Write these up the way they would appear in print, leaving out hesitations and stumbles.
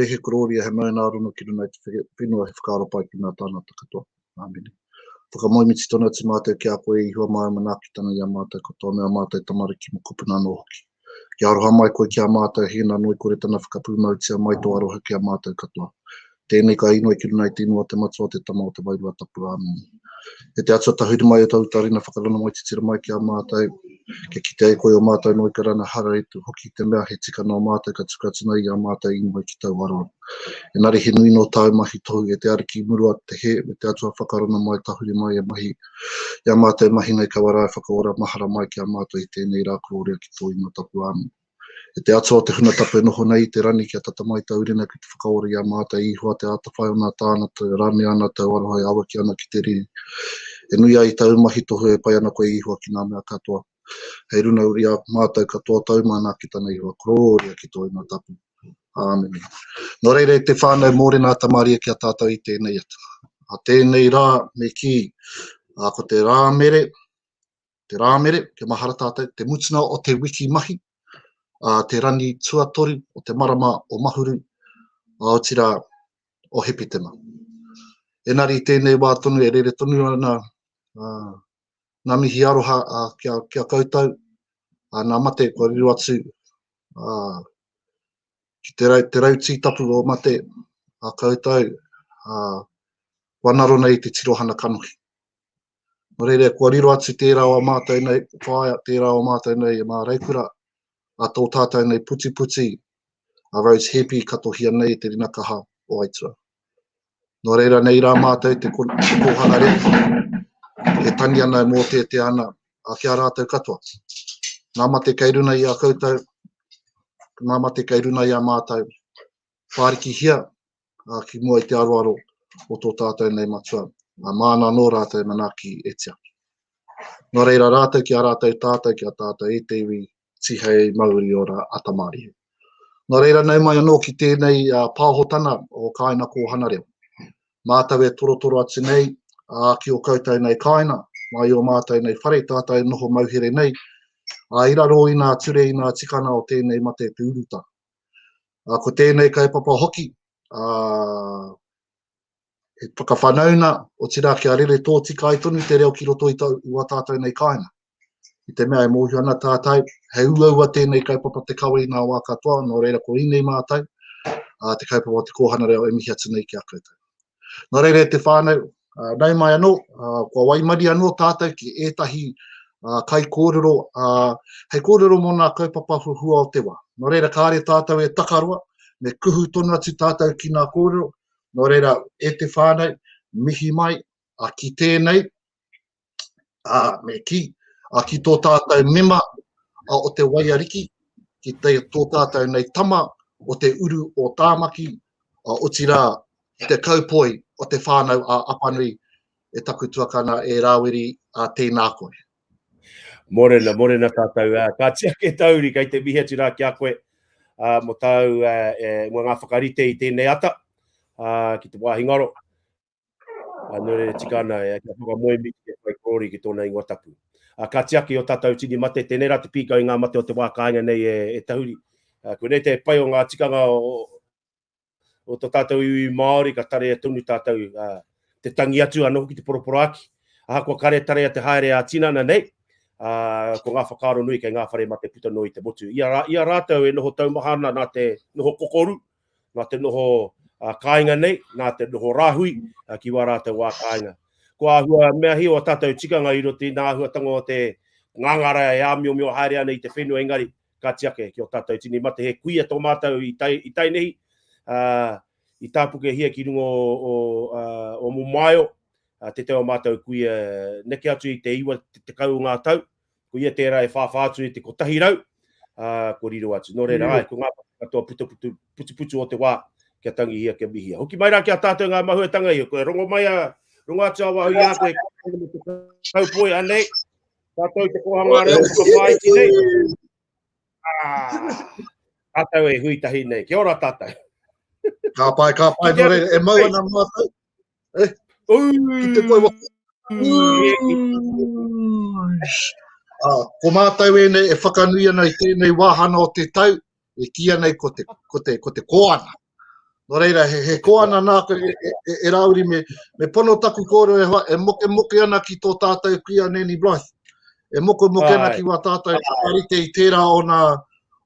Mauri he korōria, he maunga-ā-rono ki runga i te whenua, he whakaaro pai ki ngā tāngata katoa. Āmine. Whakamoemiti tonu atu mātou ki a koe e Ihowa māu manaakitanga i a mātou katoa me ā mātou tamariki mokopuna anō hoki. Kia aroha mai koe ki a mātou, hēnā noikore tana whakapūmautia mai tō aroha ki a mātou katoa. Tēnei ka inoi ki runga i te ingoa o te Matua, o te Tama, o te Wairua Tapu. Āmine. E te Atua tahuri mai o tōu tarina whakarana mai titiro mai ki a mātou, kia kite ai koe o mātou noi karana hara i te hoki te mea he tika nō mātou ka tuku atu nei i a mātou inoi ki tau aroaro. Engari he nui nō tāu mahi tohu e te Ariki murua te hē me te Atua whakarana mai tahuri mai e mahi i a mātou mahi nei kaua rā e whakaora mahara mai ki a mātou i tēnei rā korōria ki tō ingoa tapu. Āmine. E te Atua o te Huna Tapu e noho nei i te rani kia tata mai tau rina ki te whakaora i a mātou e Ihowa te atawhai o nā tāngata e ranea ana tau aroha e awaki ana ki te riri. E nui ai tau mahi tohu e pai ana koe e Ihowa ki nā mea katoa. Hei runa i a mātou katoa tau manaakitanga Ihowa korōria ki tō ingoa tapu. Āmine. Nō reira e te whānau mōrena a Tamaria ki a tātou i tēnei ata. A tēnei rā me kī, a ko te Rāmere, te Rāmere, kia mahara tātou, te mutunga o te wiki mahi, ā, te rangi tuatoru o te marama o Mahuru, ā, otirā, o Hepetema. Engari i tēnei wā tonu e rere tonu ana ā, ngā mihi aroha ā, ki a, ki a koutou, ā, nā mate kua riro atu ā, ki te, rau, te rau tītapu o mate a koutou, ā, kua ngaro nei te tirohana kanohi. Nō reira, kua riro atu tērā o a mātou nei whaea, tērā o mātou nei e māreikura, a tō tātou nei putiputi, a Rose Hepi katohia nei e te rinakaha o Aitua. Nō reira, nei rā mātou te, te kōhanga reo, e tangi ana, e mōteatea ana, a ki a rātou katoa. Nā mate kei runa i a koutou, nā mate kei runa i a mātou, whārikihia ki mua i te aroaro o tō tātou nei matua, ā, māna anō rātou e manaaki e tiaki. Nō reira rātou ki a rātou tātou ki a tātou e te iwi tihei mauri ora a Tamārihe. Nō reira nau mai anō ki tēnei pāhotana o Kāina Kōhana Reo. Mātou e torotoro atu nei ā, ki o koutou nei kāina, mai o mātou nei whare, tātou e noho mauhere nei, ā, i raro i nā ture, i nā tikana o tēnei mate te urutā. Ā, ko tēnei kaupapa hoki, ā, he whakawhanauna, otirā kia rere tōtika ai tonu te reo ki roto i, tau, i wā tātou nei kāinga. I te mea e mōhio ana tātou, he uaua tēnei kaupapa te kawe i ngā wā katoa, nō reira ko inei mātou, ā, te kaupapa o te kōhanga reo e mihi atu nei ki a koutou. Nō reira e te whānau, nau mai anō, kua waimarie anō tātou ki ētahi kaikōrero, hei kōrero mō ngā kaupapa huhua o te wā. Nō reira kāre tātou e takaroa, me kuhu tonu atu tātou ki ngā kōrero. Nō reira, e te whānau, mihi mai ki tēnei, ā, me kī, ā, ki tō tātou mema o te Waiariki, ki te, tō tātou nei tama o te uru o Tāmaki, ā, otirā, ki te kaupoi o te whānau a Apanui, e taku tuakana, e Rāwiri, ā, tēnā koe. Morena, morena tātou. Ka tiake tauri, kei te mihi atu rā ki a koe uh, mō tāu uh, e, mō ngā whakarite i tēnei ata uh, ki te wāhi ngaro. Ā, nō reira tika ana, e, kia whakamoemiti, kia whai korōria ki tōna ingoa tapu. Ā, ka tiaki o tātou tini mate, tēnei rā te pīkau i ngā mate o te wā kāinga nei e, e tahuri. Ā, koinei te pai o ngā tikanga o, o tō tātou iwi Māori, ka tarea tonu tātou ā, te tangi atu anō hoki te poroporoaki. Ahakoa kare tarea te haere ā-tinana nei, ā, ko ngā whakaaro nui kei ngā whare mate puta noa i te motu. I a, i a rātou e noho taumaha ana nā te noho kokoru, nā te noho kāinga nei, nā te noho rāhui ki wā rātou wā kāinga. Kua āhua mea hi o tātou tikanga i roto i nā āhuatanga o te ngāngara e āmiomio haere ana i te whenua engari ka tiake ki o tātou tini mate he kuia tō mātou i, tai, i Tainihi, uh, i tāpukehia ki runga o, o, uh, o Momaio, uh, te te o mātou kuia neke atu i te iwa te tekau o ngā tau, ko ia tērā e whāwhā atu i te 100, ā, ko riro atu. Nō reira, āe, ko ngā mate katoa putuputu, putuputu o te wā, kia tangihia, kia mihia. Hoki mai rā ki a tātou ngā mahuetanga ia, koe rongo mai a, rongo atu a wahu i a koe, te kaupoi anei, tātou te kōhanga reo whakawhāiti nei. Ah, tātou e hui tahi nei. Kia ora tātou. Ka pai, ka pai, nō reira, e mau ana mātou. Eh, ki te koe waka. Ah, ko mātou ēnei e whakanui ana i tēnei wāhana o te tau, e kīia nei ko te, ko te, ko te koana. Nō reira, he, he koana nāku e, e, e, e Rāwiri me, me pono taku kōrero e hoa, e mokemoke ana ki tō tātou kuia Nanny Blythe. E mokemoke ana ki wā tātou whakarite i tērā ona,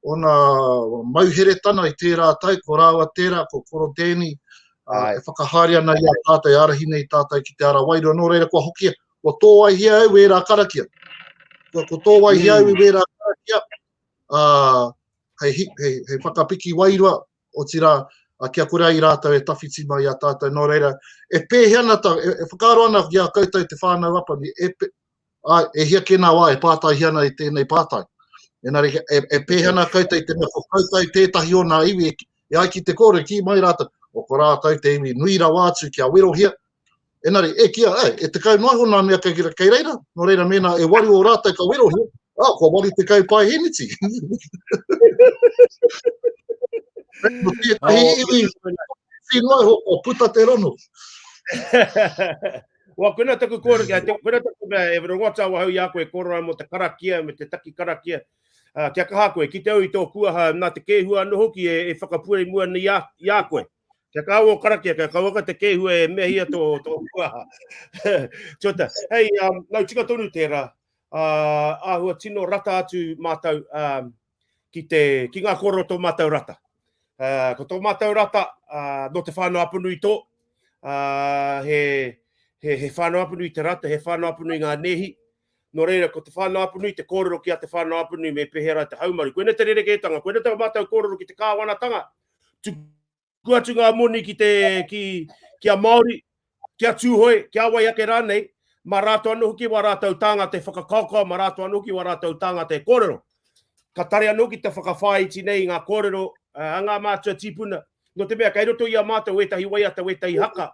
ona mauheretana i tērā tau, ko rāua tērā, ko Koro Danny, uh, e whakahaere ana i a tātou, e ārahi nei tātou ki te ara wairua. Nō reira, kua hokia, kua tōwaihia au wērā karakia. Kua, kua tōwaihia au i mm. wērā karakia, uh, hei, hei, hei whakapiki wairua, otirā, kia kore ai rātou e tawhiti mai i a tātou. Nō reira, e pēhea ana tā, e, e whakaaro ana ki a koutou te whānau Apanui, e, ai, e hia kē nā wā e pātaihia ana i tēnei pātai. Engari, e, e pēhea ana koutou i te mea ko koutou tētahi o nā iwi, e, e ai ki te kōrero, kī mai rātou, o ko rātou te iwi nui rawa atu kia werohia, Engari, e kīa, e, e 10 noa iho nā mea kei, kei reira, nō reira mēnā e waru o rātou ka werohia, ah, kua 80 paeheneti. Ko tētahi iwi, tī noa iho, kua puta te rono. Wa, koina taku kōrero, kia, te, koina taku mea, e rongo atu awahau i a koe, kōrero ai mō te karakia me te taki karakia. Uh, kia kaha koe, ki te au i tō kuaha, nā te kēhua anō hoki e, e whakapuare mua nei i a, i a koe. Kia kaha ō karakia, kia kauaka te kēhua e mehia tō, tō kuaha. Tuata, hei, um, nau tika tonu tērā, uh, āhua tino rata atu mātou um, ki, te, ki ngā kōrero tō mātou rata. Uh, ko tō mātou rata, uh, nō Te Whānau Apanui tō, uh, he, he, he Whānau Apanui te rata, he Whānau Apanui ngā nēhi, Nō reira, ko Te Whānau Apanui te kōrero ki a Te Whānau Apanui me pēhea rā te haumaru. Koinei te rerekētanga, koinei tā mātou kōrero ki te kāwanatanga, tuku atu ngā moni ki te, ki, ki a Māori, ki a Tūhoe, ki a wai ake rānei, mā rātou anō hoki wā rātou tāngata e whakakaokao, mā rātou anō hoki wā rātou tāngata e kōrero. Ka tare anō ki te whakawhāiti nei i ngā kōrero a ngā mātua tīpuna, nō te mea kei roto i a mātou wētahi waiata, wētahi haka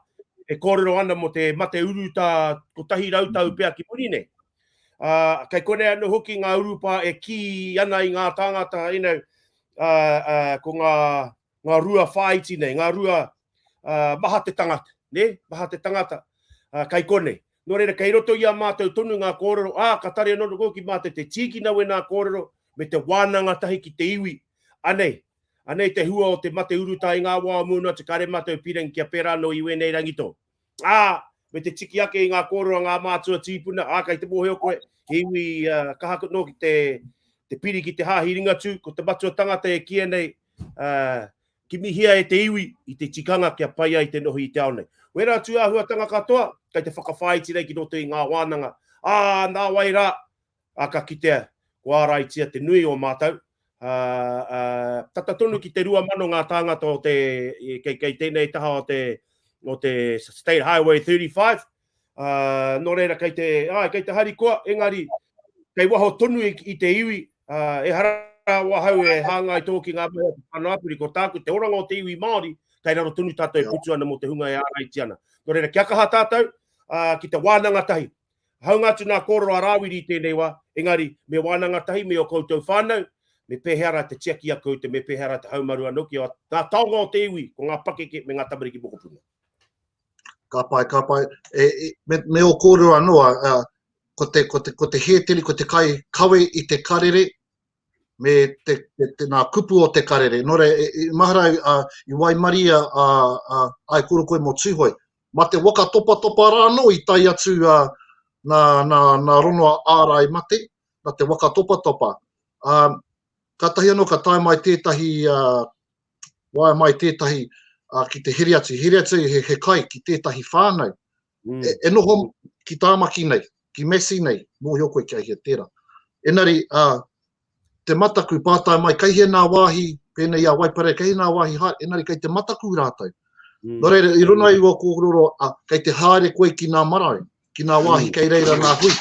e kōrero ana mō te mate urutā 100 tau pea ki muri nei. Ā, kei konei anō hoki ngā urupā e kī ana i ngā tāngata, you know, ā, ā, ko ngā, ngā rua whāiti nei, ngā rua, ā, maha te tangata, nē, maha te tangata, ā, kei konei. Nō reira, kei roto i a mātou tonu ngā kōrero, ā, ka tare anō hoki mātou te tīkina wēnā kōrero me te wānanga tahi ki te iwi. Anei, anei te hua o te mate urutā i ngā wā o mua noa atu, kāre mātou pīrangi kia pērā anō i wēnei rangi tō. Ā, me te tiki ake i ngā kōrero a ngā mātua tīpuna, ā, kei te mōhio koe, he iwi kaha nō ki te, te piri ki te hāhi Ringatū, ko te matua tangata e kīia nei, ā, kimihia e te iwi i te tikanga kia pai ai te noho i te ao nei. Wērā tūāhuatanga katoa, kei te whakawhāiti nei ki roto i ngā wānanga, ā, nāwai rā, ā, ka kitea kua āraitia te nui o mātou, ā, ā, tata tonu ki te 2,000 ngā tāngata o te, kei, kei tēnei taha o te, o te State Highway 35, ā, nō reira kei te, āe, kei te harikoa, engari, kei waho tonu i, i te iwi, ā, ehara ahau e hāngai tōki ngā mahi a te Whānau Apuri, ko tāku te oranga o te iwi Māori, kei raro tonu tātou e putu ana mō te hunga e āraitia ana. Nō reira, kia kaha tātou, ā, ki te wānanga tahi, Hāunga atu nā kōrero a Rāwiri i tēnei wā, engari, me wānanga tahi me ō koutou whānau, me pēhea rā te tiaki a koutou, me pēhea rā te haumaru anō ki ngā taonga o te iwi, ko ngā pakeke me ngā tamariki mokopuna. Ka pai, ka pai. E, e, me, me ō kōrero anō, a, a, ko te, ko te, ko te hēteri, ko te kai kawe i te karere, me te, te, te, nā kupu o te karere. Nō reira, e, e, mahara a, i waimaria a, a, ai koro koe mō Tūhoe. Ma te waka topatopa rā anō i tae atu a, nā, nā, nā Ronoa Ārai Mate, nā te waka topatopa. Ā, kātahi anō ka tae mai tētahi, ā, waea mai tētahi ā, ki te here atu, here atu he, he kai ki tētahi whānau. Mm. E, e noho ki Tāmaki nei, ki Massey nei, mōhio koe kia hia tērā. Engari, ā, te mataku pātai mai, kei hea nā wāhi, pēnei i a Waipare, kei hea nā wāhi haere, engari kei te mataku rātou. Mm. Nō reira, i runa i wā kōrero, a, kei te haere koe ki nā marae, ki nā wāhi mm. kei reira nā hui.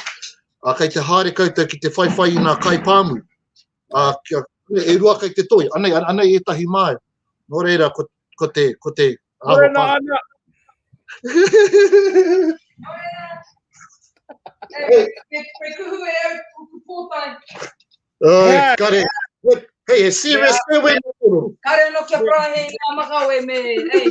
A, kei te haere koutou ki te whaiwhai i nā kai pāmu. A, kia, e rua kei te toi, anei, anei ētahi māu. Nō reira, ko, ko te, ko te, Morena ana. Hey, me kuhu e au ku pōtai. Uh, kare. Hey, he serious koe wē nō koro. Kare anō kia parahe i ngā makawe me, hey.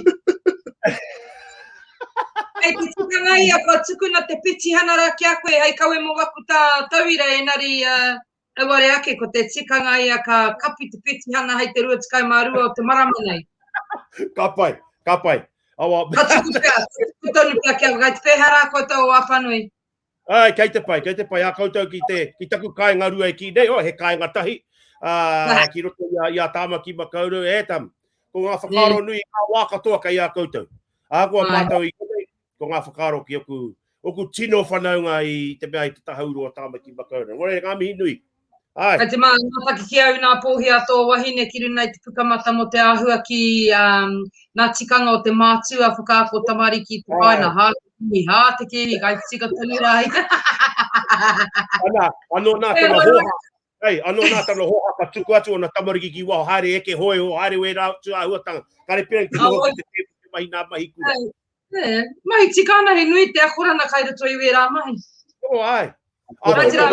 Hei te tikanga ia, kua tukuna te petihana rā ki a koe hei kawe mō waku tā tauira, enari uh, Auare ake, ko te tikanga ia ka kapi te petihana hei te 22 o te marama nei. Ka pai. Ka pai. Awa. Ka tuku pea, tuku tonu pea kia kai te pēhea rā koutou o Apanui. Ai, kei te pai, kei te pai. A koutou ki te, ki taku kāinga rua e kī nei, oh, he kāinga tahi, uh, ki roto i a, i a Tāmaki Makaurau, e tam. Ko ngā whakaaro nui i ngā wā katoa kei a koutou. Ahakoa mātou i konei, ko ngā whakaaro ki oku, oku tino whanaunga i te mea i te taha uru o Tāmaki Makaurau. Ngore, ngā mihi nui. Ai. Kei te mātaki ki au nā pōhi a tō wahine ki runga i te pukamata mō te āhua ki um, nā tikanga o te mātua whakaako tamariki te kāinga. Hā, hā te kēhi, kai te tika tonu rā. Ana, anō nā tana hoha. Hei, anō nā tana hoha ka tuku atu ona tamariki ki waho, haere eke hoi ho, haere wērā atu āhuatanga. Kare pera ki te noho ki te tēpu te mahi nā mahi kura. E, mahi tika ana, he nui te akorana kai roto i wērā mahi. Oh, ai. Rangatira,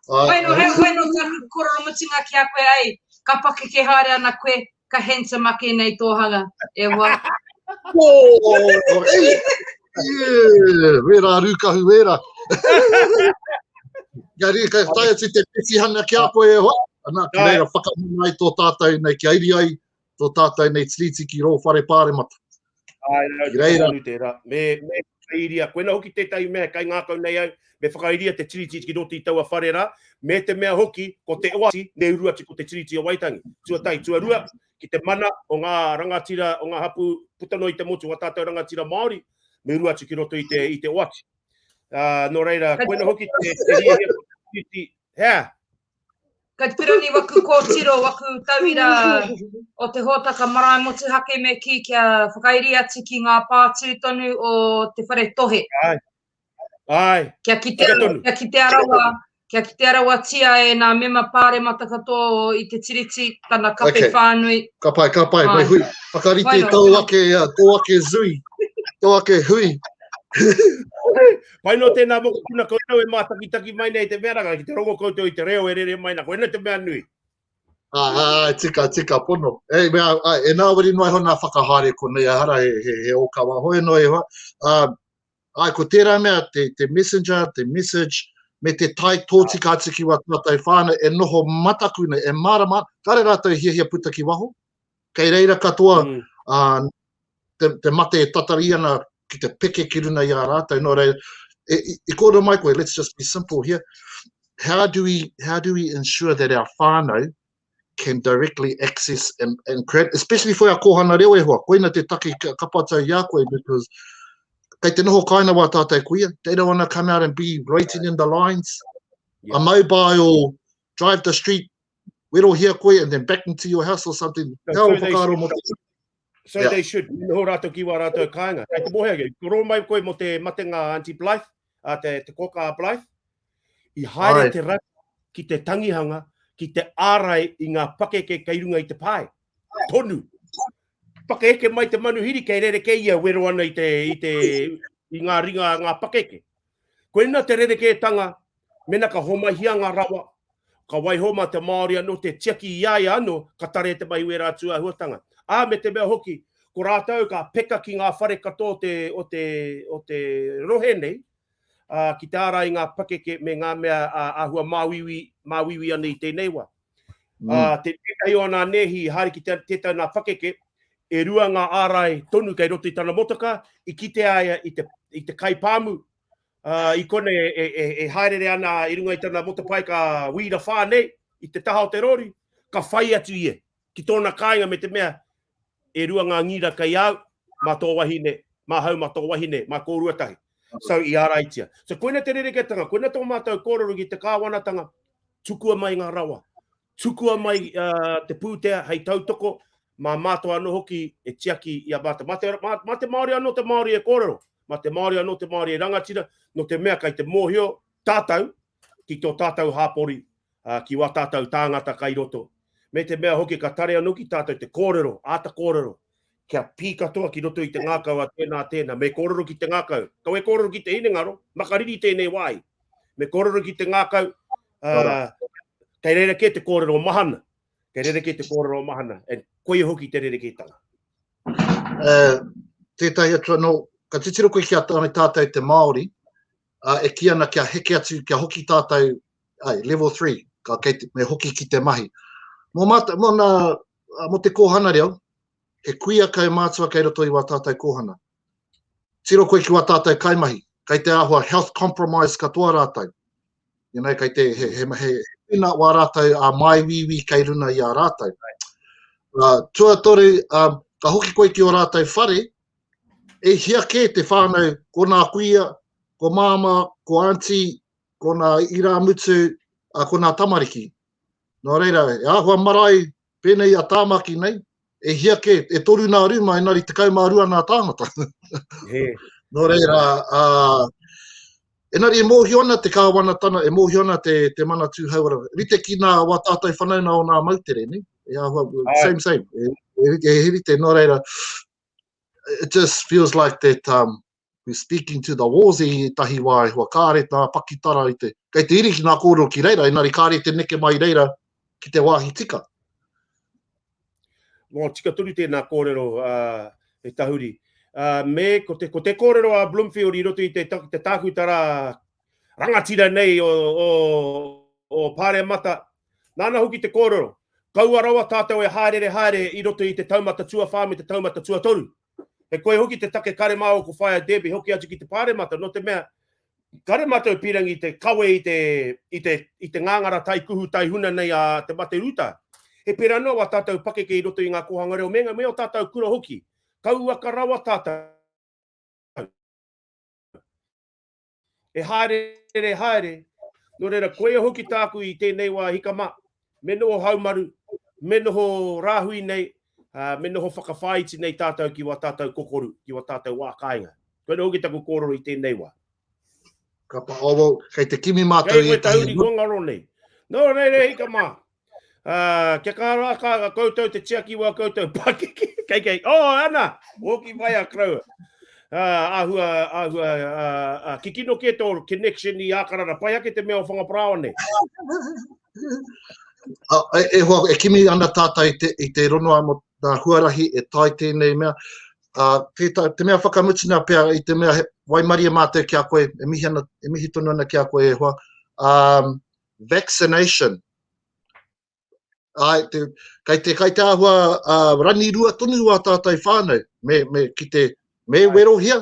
Wai no, he wai no taku korero mutunga ki a koe, ai, ka pakeke haere ana koe, ka handsome ake nei tō hanga, e hoa. Oh, ei, yeah, wērā rūkahu wērā. Kia ri, kai tae atu te petihana ki a koe e hoa. Ana, ki reira whakamana ai tō tātou nei, kia iri ai tō tātou nei tiriti ki rō whare pāremata. Āe, rau, Ki reira. Tonu tērā. Me, me whakairia, koina hoki tētahi mea kai ngākau nei au, me whakairia te tiriti ki roto i taua whare rā, me te mea hoki, ko te oati, me uru atu ko te tiriti o Waitangi. Tuatahi, tuarua, ki te mana o ngā rangatira, o ngā hapū puta noa i te motu, o ā tātou rangatira Māori, me uru atu ki roto i te, i te oati. Uh, nō reira, koina hoki te, te hiahia ko te tiriti, hea? Kei te pirangi waku kōtiro, waku tauira o te hōtaka marae motuhake me kī kia whakairi atu ki ngā pātū tonu o te whare tohe. Āe. Āe. Kia kitea, kia kitea rawa, kia kitea rawatia e nā mema pāremata katoa i te Tiriti, tana kape okay. whānui. Ka pai, ka pai, mai hui. Whakarite tō ake, tō ake zui, tō ake hui. Pai no tēnā mokopuna koutou e mātakitaki mai nei te mea ranga, ki te rongo koutou i te reo e rere mai na, koina te mea nui. Ah, ah, tika, tika, pono. E, mea, ai, e nāwari noa iho nā whakahaere konei, ehara he, he, he ōkawa hoi noa iho. Uh, ai, ko tērā mea, te, te messenger, te message, me te tae tōtika atu ki wā tātou whānau e noho mataku nei, e mārama, kāre rātou hiahia puta ki waho. Kei reira katoa mm. uh, te, te mate e tatari ana ki te peke ki runa i a rātou. Nō reira, e, i, i kōrero mai koe, let's just be simple here. How do we, how do we ensure that our whānau can directly access and, and create, especially for our kōhanga reo e hoa, koina te take ka kapatau i a koe, because kei te noho kāinga wā tātou kuia, they don't want to come out and be waiting in the lines. Yeah. A mobile, drive the street, werohia koe and then back into your house or something. No, so whakaaro mō te... So yeah. they should. Noho rātou ki wā rātou kāinga. Kei te mohe ake, koro mai koe mō te matenga Auntie Blythe, a te, te koka a Blythe. I haere Ai. te raki ki te tangihanga, ki te ārai i ngā pakeke kei runga i te pae. Tonu. Pakeke mai te manuhiri kei rerekē ia wero ana i te, i te, i ngā ringa a ngā pakeke. Koina te rerekētanga Mena ka homaihia ngā rawa, ka waiho mā te Māori anō te tiaki i a ia anō, ka tarea te mahi wērā tūāhuatanga. Ā, me te mea hoki, ko rātou ka peka ki ngā whare katoa o te, o te, o te rohe nei, ā, ki te ārai i ngā pakeke me ngā mea āhua māuiui, māuiui ana i tēnei wā. Mm. Ā, te, tētahi o nā nēhi i haere ki te, tētahi nā pakeke, e rua ngā ārai tonu kei roto i tana motokā, i kitea ia i te, i te kaipāmu, Uh, i konei e, e, e, e haerere ana i runga i tana motopaika wīra whā nei, i te taha o te rori, ka whai atu ia ki tōna kāinga me te mea, e rua ngā ngira kei au, mā tō wahine, mā hau mā tō wahine, mā kōrua tahi. So i āraitia. So koina te rerekētanga, koina tō mātou kōrero ki te kāwanatanga, tukua mai ngā rawa, tukua mai uh, te pūtea hei tautoko, mā mātou anō hoki e tiaki i a mātou. Mā te, mā, mā te Māori anō te Māori e kōrero, mā te Māori anō te Māori e rangatira, nō te mea kei te mōhio tātou ki tō tātou hāpori, uh, ki wā tātou tāngata kai roto. Me te mea hoki ka tare anō ki tātou te kōrero, āta kōrero, kia pī katoa ki roto i te ngākau a tēnā tēnā. Me kōrero ki te ngākau. Kaua e kōrero ki te hinengaro, makariri tēnei wāhi. Me kōrero ki te ngākau, uh, kei reira kē te kōrero mahana. Kei reira kē te kōrero mahana. And koia hoki te rerekētanga. Uh, tētahi atu anō, ka titiro koe ki a tātou te Māori, uh, e kī ana kia heke atu, kia hoki tātou, ai, level 3, ka kei te, me hoki ki te mahi. Mō, mātou, mō, nā, mō te kōhana reo, He kuia kaumātua kei roto i wā tātou kōhanga. Tiro koe ki wā tātou kaimahi, kei te āhua health compromise katoa rātou. You know, kei te, he, he, he, he puna wā rātou a māiwiwi kei runa i a rātou. Uh, tuatoru, um, ka hoki koe ki o rātou whare, e hia kē te whānau, ko nā kuia, ko māmā, ko auntie, ko nā irāmutu, uh, ko nā tamariki. Nō reira, e āhua marae pēnei a Tāmaki nei, e hia kē, e toru nā rūma, engari 12 nā tāngata. He. Nō reira, uh, engari e mōhio ana te kāwanatana, e mōhio ana te, te Manatū Hauora. Rite ki nā wā tātou whanauna o nā moutere, ne? E āhua, same, same. E, e, e, e rite, nō reira, it just feels like that um, we're speaking to the walls i ētahi wā e hua kāre tā pakitara i te, kei te iri ki ngā kōrero ki reira, engari kāre te neke mai reira ki te wāhi tika. Mō tika tonu tēnā kōrero uh, e Tahuri. Uh, me, ko te, ko te kōrero a Bloomfield i roto i te, te tākutara rangatira nei o, o, o Pāremata, nāna hoki te kōrero, kaua rawa tātou e haerere haere i roto i te taumata tuawhā me te taumata tuatoru. He koe hoki te take kare māua ko Whaea Debbie hoki atu ki te Pāremata, nō te mea, kare mātou pīrangi te kawe i te, i te, i te ngāngara taikuhu taihuna nei a te mate rūtā. He pērā noa wā tātou pakeke i roto i ngā kōhanga reo me, me ō tātou kura hoki. Kauaka rawa tātou. E haerere haere, nō reira koia hoki tāku i tēnei wā hika mā, me noho haumaru, me noho rāhui nei, ā, me noho whakawhāiti nei tātou ki wā tātou kokoru, ki wā tātou wā kāinga. Koina hoki taku kōrero i tēnei wā. Ka pa, oh, well, kei te kimi mātou i ētahi. Kei koe tahuri kua ngaro nei. Nō reira hika mā, Uh, kia kaha rā ka koutou te tiaki wā koutou pakeke. Kei kei, oh, ana, hoki mai a karaua. Uh, āhua, āhua, uh, uh, kikino kē tō connection i Ākarana. Pai ake te mea o Whangaparāoa nei. Uh, e, e, hoa, e kimi ana tātou i te, i te ronoa mo nā huarahi e tae tēnei mea. Uh, te, te mea whakamutuna pea i te mea he, waimarie mātou ki a koe, e mihi, ana, e mihi tonu ana ki a koe e hoa. Um, vaccination. Ai, te, kei te, kei te āhua uh, rangirua tonu wā tātou whānau, me, me, ki te, me werohia,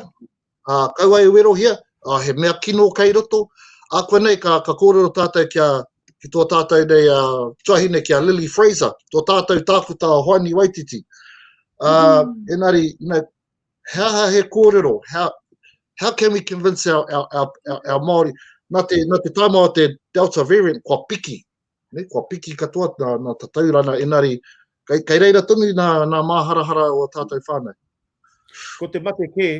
uh, kaua e werohia, uh, he mea kino kei roto. Ākuanei ka, ka kōrero tātou ki a, ki tō tātou nei uh, tuahine ki a Lily Fraser, tō tātou tākuta a Hoani Waititi. Uh, mm. Engari, you know, he aha he kōrero, how, how can we convince our, our, our, our, our Māori, nā te, nā te taima o te Delta variant, kua piki, ne, kua piki katoa nā, nā tataurana, engari, kei, kei reira tonu nā, nā māharahara o tātou whānau. Ko te mate kē,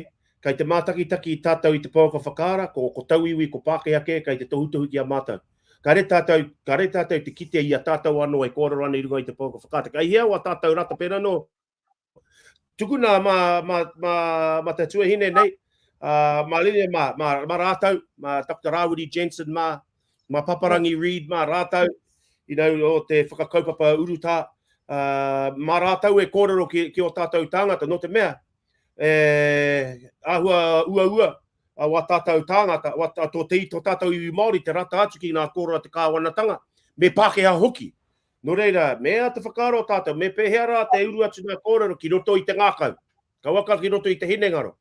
kei te mātakitaki tātou i te pouaka whakaara, ko, ko tauiwi, ko Pākehā kē, kei te tohutohu ki a mātou. Kare tātou, kare tātou te kite i a tātou anō e kōrero ana i runga i te pouaka whakaata. Kei hea wā tātou rata pērā nō, Tukuna mā, mā, mā, mā te tuahine nei, uh, mā Lilia, mā, mā, mā rātou, mā Dr. Rāwiri Jensen, mā, mā Paparangi Reid, mā rātou, you know, o te whakakaupapa urutā, uh, mā rātou e kōrero ki, ki o tātou tāngata, nō te mea, e, āhua uaua a wā tātou tāngata, wā, tō, te, tō tātou iwi Māori te rata atu ki ngā kōrero a te kāwanatanga, me Pākehā hoki. Nō reira, me āta whakaaro tātou, me pēhea rā te uru atu ngā kōrero ki roto i te ngākau, kauaka ki roto i te hinengaro.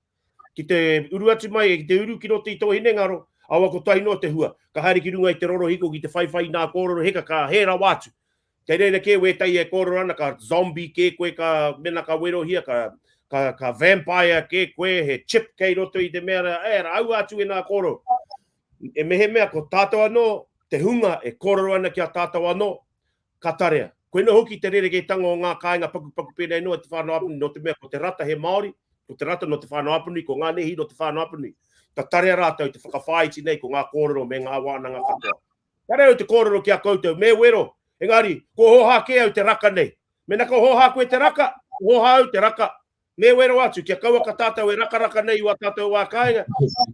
Ki te uru atu mai, ki te uru ki roto i tō hinengaro, awa kotahi noa te hua, ka haere ki runga i te rorohiko ki te whaiwhai i ngā kōrero heka, ka hē rawa atu. Kei reira kē wētahi e kōrero ana, ka zombie kē koe, ka, mena ka werohia, ka, ka, ka vampire kē koe, he chip kei roto i te mea rā, e, aua atu e ngā kōrero. E mehemea ko tātou anō te hunga e kōrero ana ki a tātou anō, ka tarea. Koina hoki te rerekētanga o ngā kāinga pakupaku pēnei noa i Te Whānau-a-Apanui, nō te mea ko te rata he Māori, ko te rata nō Te Whānau-a-Apanui, ko ngā nēhi nō Te Whānau-a-Apanui. Ka tarea rātou te whakawhāiti nei ko ngā kōrero me ngā wānanga katoa. Kare au te kōrero ki a koutou, me wero, engari, ko hōhā kē au te raka nei. Mēnā ka hōhā koe te raka, ko hōhā au te raka. Me wero atu, kia kauaka tātou e rakaraka nei i wā tātou wā kāinga,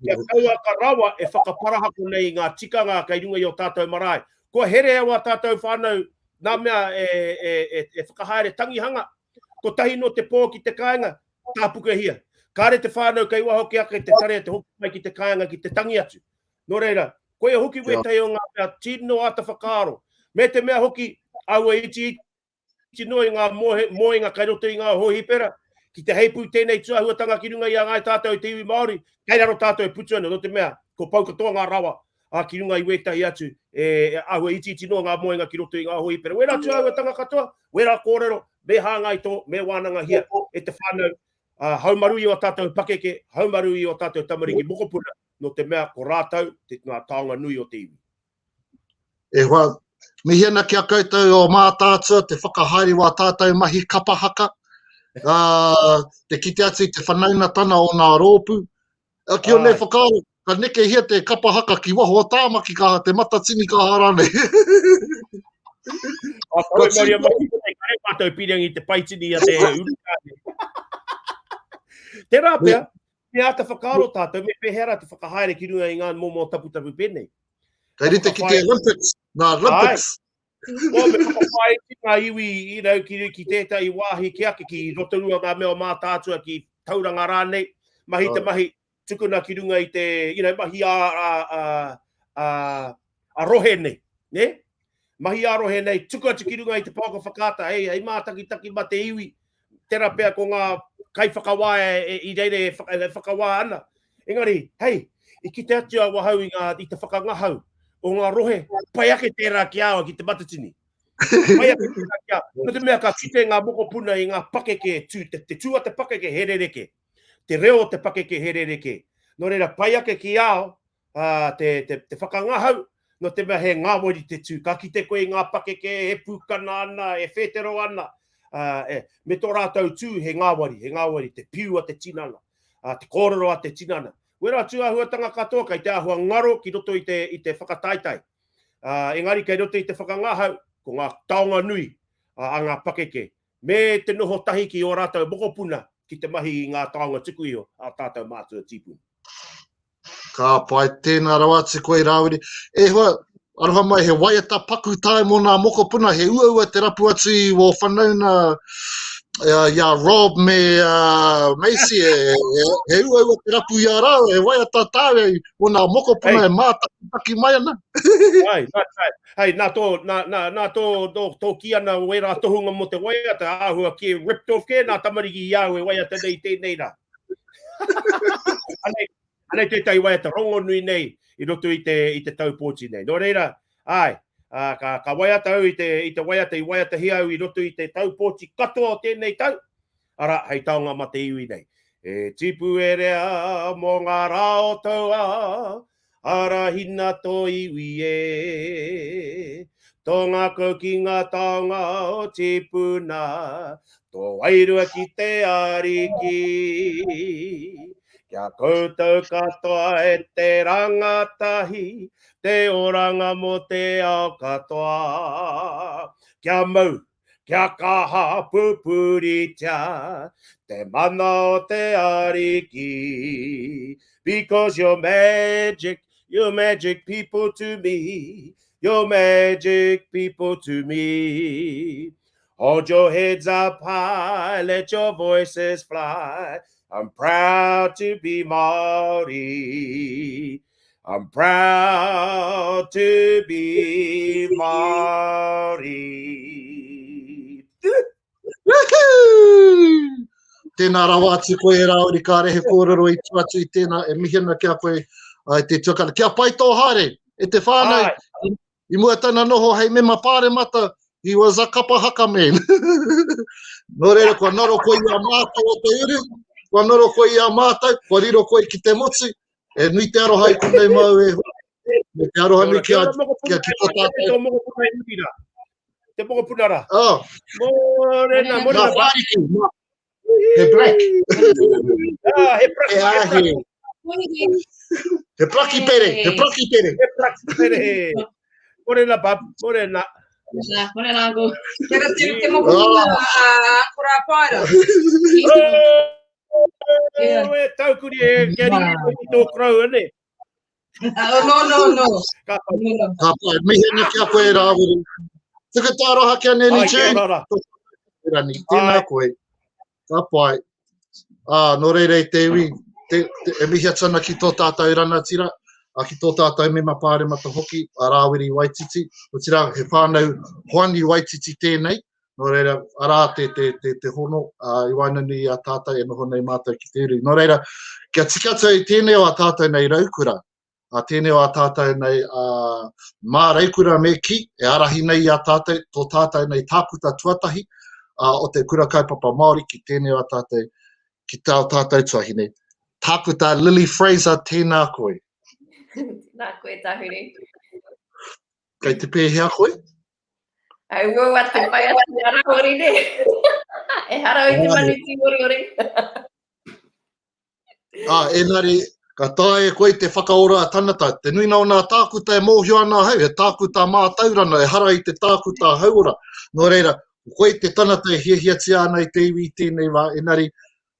kia kauaka rawa e whakaparahako nei i ngā tikanga kei runga i ō tātou marae. Kua herea wā tātou whānau nā mea e, e, e, e whakahaere tangihanga, kotahi nō te pō ki te kāinga, tāpukehia. Kāre te whānau kei waho ki ake te tarea te hoki mai ki te kāinga ki te tangi atu. Nō reira, koia hoki wētahi o ngā mea tino āta whakaaro. Me te mea hoki, aua iti iti. itiiti noa i ngā moenga kei roto i ngā hōhipera, ki te heipū tēnei tūāhuatanga ki runga i a Ngāi Tātou i te iwi Māori, kei raro tātou e putu ana, nō te mea, kua pau katoa ngā rawa, ā, ki runga i wētahi atu, e, e āhua itiiti noa ngā moenga ki roto i ngā hōhipera. Wērā tūāhuatanga katoa, wērā kōrero, me hāngai tō, me wānangahia e te whānau, ā, haumaru i ō tātou pakeke, haumaru i ō tātou tamariki mokopuna, nō te mea ko rātou te, ngā taonga nui o te iwi. E hoa, mihi ana ki a koutou o Mātaatua te whakahaere wā tātou mahi kapa haka, ā, te kite atu i te whanaungatana o ngā rōpū. A, ki onei whakaaro, ka nekehia te kapa haka ki waho o Tāmaki ka te Matatini ka aha rānei. A, ka wai maria mai ki konei, kare mātou pīrangi te paitini a te urutā. Tērā pea, me āta whakaaro tātou, me pēhea rā te whakahaere ki runga i ngā momo taputapu pēnei. Kei rite ki te Olympics, ngā Olympics. Well, me whakawhāiti ngā iwi, you know, ki, ki tētahi wāhi ki ake, ki Rotorua ngā mea o Mātaatua, ki Tauranga rānei, mahi te mahi, tukuna ki runga i te, you know, mahi a, a, a, a, a rohe nei, ne? Mahi a rohe nei, tuku atu ki runga i te pouaka whakaata, hei, hei mātakitaki ma te iwi, tera pea ko ngā kaiwhakawā e, e, i reira e, whaka, e whakawā ana. Engari, hei, i kite atu awahau i, ngā, i te whakangahau o ngā rohe, pai ake tērā ki a au ki te Matatini. Pai ake tērā ki a au. Nō te mea ka kite ngā mokopuna i ngā pakeke, tū, te, te tū a te pakeke he rerekē. Te reo o te pakeke he rerekē. Nō reira, pai ake ki a au, ā, te, te, te whakangahau, nō te mea he ngāwari te tū. Ka kite koe i ngā pakeke e pūkana ana, e whētero ana, ā, e, me tō rātou tū he ngāwari, he ngāwari te piu a te tinana, ā, te kōrero a te tinana. Wērā tūāhuatanga katoa kei te āhua ngaro ki roto i te, i te whakataetae. Ā, engari kei roto i te whakangahau, ko ngā taonga nui a, a ngā pakeke, me te noho tahi ki ō rātou mokopuna ki te mahi i ngā taonga tuku iho a tātou mātua tīpuna. Ka pai, tēnā rawa atu koe Rāwiri. E hoa, aroha mai, he waiata paku tae mō nā mokopuna, he uaua te rapu atu i wō whanauna i a Rob me uh, Macy, e, e, he uaua te rapu i a rāua, he waiata tāu e, mō nā mokopuna hey. e mātakitaki mai ana. Ai, nā, nā, hei, nā tō, nā, nā, nā tō, tō, tō kī ana o ērā tohunga mō te waiata, āhua kē, ripped off kē nā tamariki i au e waiata nei tēnei rā. anei, anei tētahi waiata rongonui nei i roto i te, i te tau pōti nei. Nō reira, āe, ā, ka, ka waiata au i te, i te waiata i waiatahia au i roto i te tau pōti katoa o tēnei tau, arā, hei taonga ma te iwi nei. E tipu e rea mō ngā rā o tau ao, Arahina tō iwi e. Tō ngākau ki ngā taonga o tīpuna, tō wairua ki te Ariki. Kia koutou katoa e te rangatahi, te oranga mō te ao katoa. Kia mau, Kia kaha pupuritia te mana o te Ariki. Because you're magic, you're magic people to me. You're magic people to me. Hold your heads up high, let your voices fly. I'm proud to be Māori. I'm proud to be Māori. Woohoo! Tēnā rawa atu koe e Rāwiri, kāre he kōrero i tua atu i tēnā e mihi ana ki a koe e te tuakana. Kia pai tō haere e te whānau. I mua tana noho hei mema pāremata, he was a kapa haka man. Nō reira, kua ngaro koe i a mātou o te uru, kua ngaro koe i a mātou, kua riro koe ki te motu, E nui te aroha i konei mau e hoa. Me te aroha nui ki a, ki a ki tō tātou. Tō mokopuna i muri rā. Te mokopuna rā. Oh. Mōrena, mōrena. Nā whāriki. He black. Ah, he black. He ahe. He praki pere, he praki pere. He praki pere. Mōrena, bab, mōrena. Mōrena, mōrena, uncle. Kia ra te mokopuna a Kora Paera. Yeah. E taukuri e kia riri koe ki tō korou, ane? Oh, no, no, no. Ka pai. No, no. Ka pai. Mihi ana ki a koe, Rāwiri. Tuku te aroha ki a Nanny Ai, kia Jane. ora rā. Rani, tēnā Ai. koe. Ka pai. Ā, nō reira e te iwi, te, te, e mihi atu ana ki tō tātou ranatira, a ki tō tātou mema pāremata hoki, a Rāwiri Waititi. Otirā, he whānau Hoani Waititi tēnei. Nō reira, arā te, te, te, te hono uh, i waenganui i a tātou e noho nei mātou ki te uru. Nō reira, kia tika atu i tēnei o a tātou nei raukura, a tēnei o a tātou nei uh, māreikura me ki, e ārahi nei i a tātou, tō tātou nei tākuta tuatahi uh, o te kura kaupapa Māori ki tēnei o a tātou, ki tā tātou tuahine. Tākuta Lily Fraser, tēnā koe. Tēnā koe, Tahuri. Kei te pēhea koe? Ai uaua te whai atu i a Rahori ne. Ehara i te manu tīoriori. Ah, engari, ka taea e koe te whakaora tangata. Te nuinga o nā tākuta e mōhio ana ahau, he tākuta mātauranga, ehara i te tākuta hauora. Nō reira, ko koe te tangata e hiahiatia ana i te iwi i tēnei wā, engari,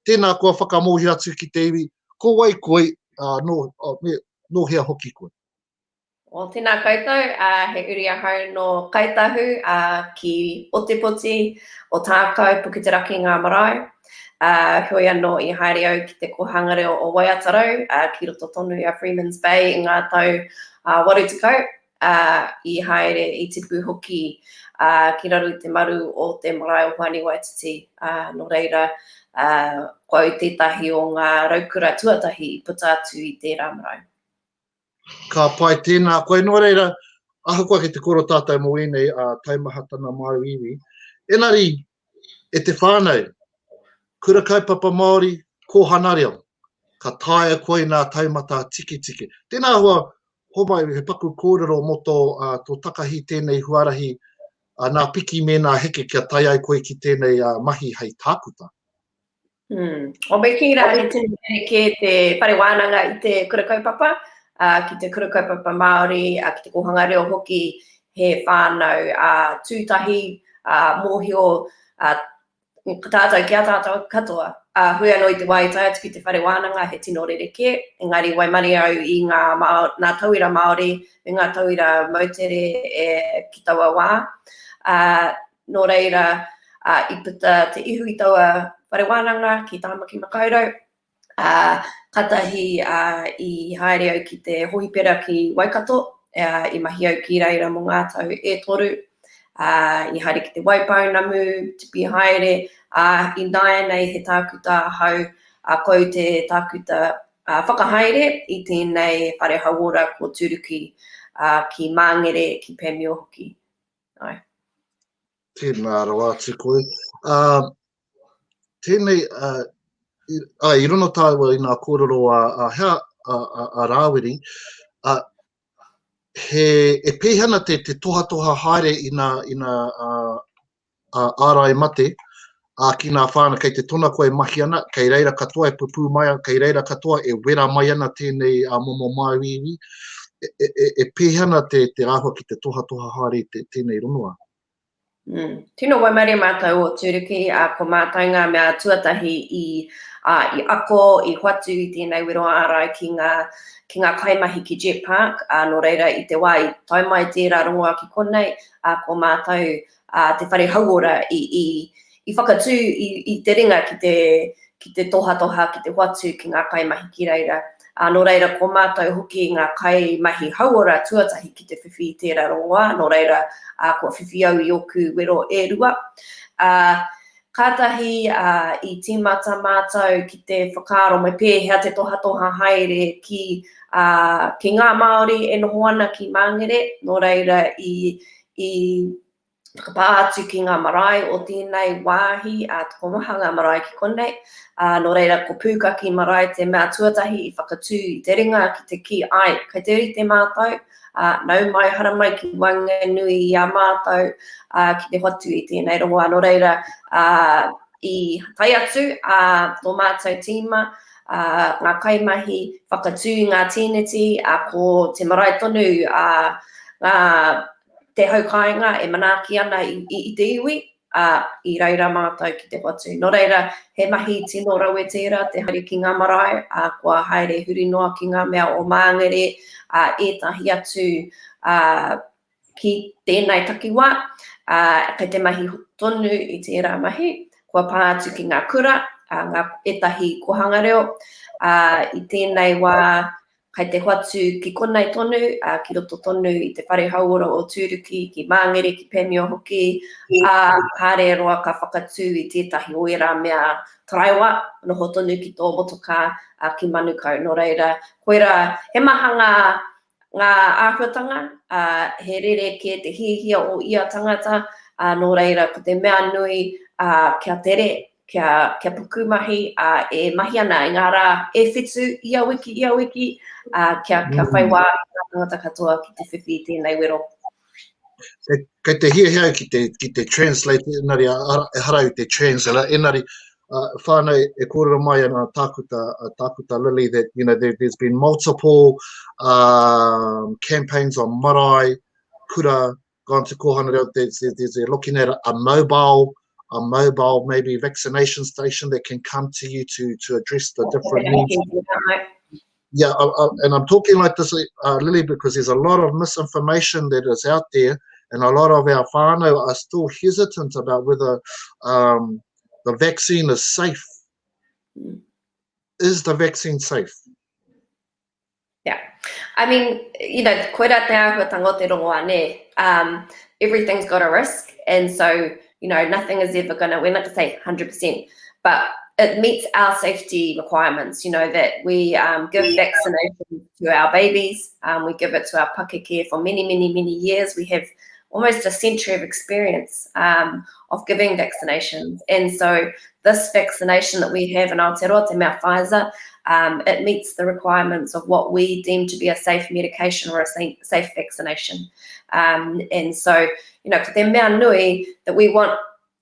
tēnā koa whakamōhio atu ki te iwi, ko wai koe, ā, nō, me, nō hea hoki koe? Well, tēnā koutou, uh, he uri ahau nō Kaitahu uh, ki Otepoti, o Tākau, Puketeraki ngā marae. Uh, heoi anō i haere au ki te kōhanga reo o Waiatarau, uh, ki roto tonu i a Freeman's Bay i ngā tau uh, 80. Uh, i haere, i tipu hoki uh, ki raro i te maru o te marae o Hoani Waititi. Uh, nō reira, uh, ko au tētahi o ngā raukura tuatahi i puta atu i tērā marae. Ka pai tēnā koe. Nō reira, ahakoa ki te koro tātou mō ēnei uh, taumahatanga māuiui, engari, e te whānau, kura kaupapa Māori, kōhana reo, ka taea koe nā taumata tiketike. Tēnā hoa, homai he paku kōrero mō tō, uh, tō takahi tēnei huarahi, uh, nā piki me nā heke kia tae ai koe ki tēnei uh, mahi hei tākuta. Mm. O me kī rā, he tino rerekē te whare wānanga i te kura kaupapa, uh, ki te kura kaupapa Māori, uh, ki te kōhanga reo hoki, he whānau uh, tūtahi, uh, mōhio, uh, tātou ki a tātou katoa. Uh, hui anō i te wā i tae atu ki te whare wānanga, he tino rerekē, engari waimarie au i ngā, mā, ngā tauira Māori me ngā tauira moutere e, ki taua wā. Uh, Nō reira, ā, i puta te ihu i taua whare wānanga ki Tāmaki Makaurau, ā, kātahi, ā, i haere au ki te hohipera ki Waikato, ā, i mahi au ki reira mō ngā tau e toru, ā, i haere ki Te Waipounamu, tipi haere, ā, ināianei he tākuta ahau, ā, ko au te tākuta ā, whakahaere i tēnei whare hauora ko Turuki, ā, ki Māngere, ki Panmure hoki. Ai. Tēnā rawa atu koe. Uh, tēnei, uh, i, uh, i rono tāua i ngā kōrero a, a hea, a, a, a Rāwiri, uh, he, e pēhea ana te, te tohatoha haere i ngā, i ngā uh, uh, ārai mate, ā, ki ngā whānau kei te tona koe e mahi ana, kei reira katoa e pupū mai ana, kei reira katoa e wera mai ana tēnei ā, momo māuiui, e, e, e, e pēhea ana te, te āhua ki te tohatoha haere i te, tēnei rongoā? Mm. Tino waimarie mātou o Tūruki, ā, ko mātou ngā mea tuatahi i, ā, i ako, i hoatu i tēnei wero ārai ki ngā, ki ngā kaimahi ki Jet Park, ā, nō reira i te wā i tae mai tērā rongoā ki konei, ā, ko mātou ā, te whare hauora i, i, i whakatū i, i te ringa ki te, ki te tohatoha, ki te hoatu ki ngā kaimahi ki reira. Ā, nō reira, ko mātou hoki ngā kaimahi hauora tuatahi ki te whiwhi i tērā rongoā, nō reira, ā, kua whiwhi au i ōku wero e rua. Ā, kātahi, ā, i tīmata mātou ki te whakaaro me pēhea te tohatoha haere ki, ā, ki ngā Māori e noho ana ki Māngere, nō reira, i, i whakapā atu ki ngā marae o tēnei wāhi, ā, tokomaha ngā marae ki konei, ā, nō reira ko Pūkaki marae te mea tuatahi i whakatū i te ringa ki te kī, āe, kei te rite mātou, ā, nau mai, haramai ki waenganui i a mātou, ā, ki te hoatu i tēnei rongoā, nō reira, ā, i tae atu, ā, tō mātou tīma, ā, ngā kaimahi whakatū i ngā tīneti, ā, ko te marae tonu, ā, ngā, te hau kāinga e manaaki ana i, i, i te iwi, ā, i reira mātou ki te hoatu. Nō reira, he mahi tino rawe tērā te haere ki ngā marae, ā, kua haere huri noa ki ngā mea o Māngere, ā, ētahi atu, ā, ki tēnei takiwā, ā, kei te mahi tonu i tērā mahi, kua pā atu ki ngā kura, ā, ngā, ētahi kōhanga reo, ā, i tēnei wā, Kai te hoatu ki konei tonu, ā, ki roto tonu i te whare hauora o Tūruki, ki Māngere, ki Panmure hoki, ā, kāre e roa ka whakatū i tētahi o ērā mea taraiwa, noho tonu ki tō motokā, ā, ki Manukau. Nō reira, koirā, he maha ngā, ngā āhuatanga, ā, he rerekē te hiahia o ia tangata, ā, nō reira, ko te mea nui, ā, kia tere, kia, kia pukumahi, ā, e mahi ana i ngā rā e whitu ia wiki, ia wiki, ā, kia, kia whai mm. wā ngā tangata katoa ki te whiwhi i tēnei wero. Kei, kei te hiahia ki te, ki te translate, engari, ehara i te translate, engari, uh, whānau e kōrero mai ana tākuta, uh, tākuta Lily that, you know, there, there's been multiple um, campaigns on marae, kura, gone to Kōhanga Reo, there's, there's, they're looking at a mobile, a mobile maybe vaccination station that can come to you to, to address the different needs. Yeah, I, I, and I'm talking like this, uh, Lily, because there's a lot of misinformation that is out there, and a lot of our whānau are still hesitant about whether um, the vaccine is safe. Mm. Is the vaccine safe? Yeah. I mean, you know, koira te āhuatanga o te rongoā, nē. Um, everything's got a risk, and so, you know, nothing is ever going to, we're not going to say 100%, but it meets our safety requirements, you know, that we um, give vaccination to our babies, um, we give it to our pakeke for many, many, many years. We have almost a century of experience um, of giving vaccinations. And so this vaccination that we have in Aotearoa, Te Mea Pfizer, um, it meets the requirements of what we deem to be a safe medication or a safe, safe vaccination. Um, and so, you know, ko te mea nui that we want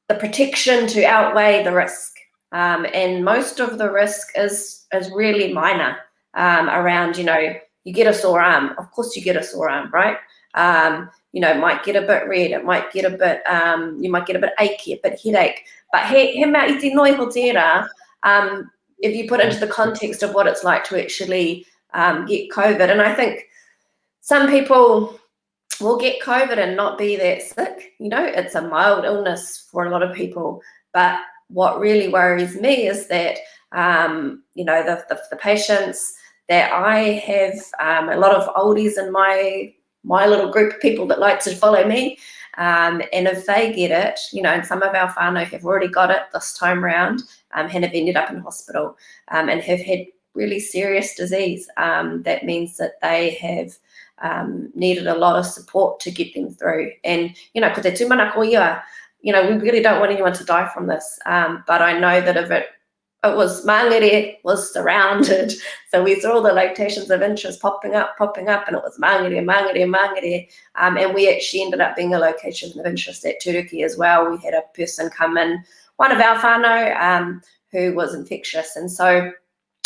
the protection to outweigh the risk. Um, and most of the risk is, is really minor um, around, you know, you get a sore arm. Of course you get a sore arm, right? Um, you know, it might get a bit red, it might get a bit, um, you might get a bit achy, a bit headache. But he, he mea iti noi ho tērā, um, if you put into the context of what it's like to actually um, get COVID. And I think some people will get COVID and not be that sick. You know, it's a mild illness for a lot of people. But what really worries me is that, um, you know, the, the, the patients that I have, um, a lot of oldies in my my little group of people that like to follow me. Um, and if they get it, you know, and some of our whānau have already got it this time round um, and have ended up in hospital um, and have had really serious disease. Um, that means that they have um, needed a lot of support to get them through. And, you know, ko te tūmanako ia, you know, we really don't want anyone to die from this. Um, but I know that if it it was Mangere was surrounded. So we saw all the locations of interest popping up, popping up, and it was Mangere, Mangere, Mangere. Um, and we actually ended up being a location of interest at Turuki as well. We had a person come in, one of our whānau, um, who was infectious. And so,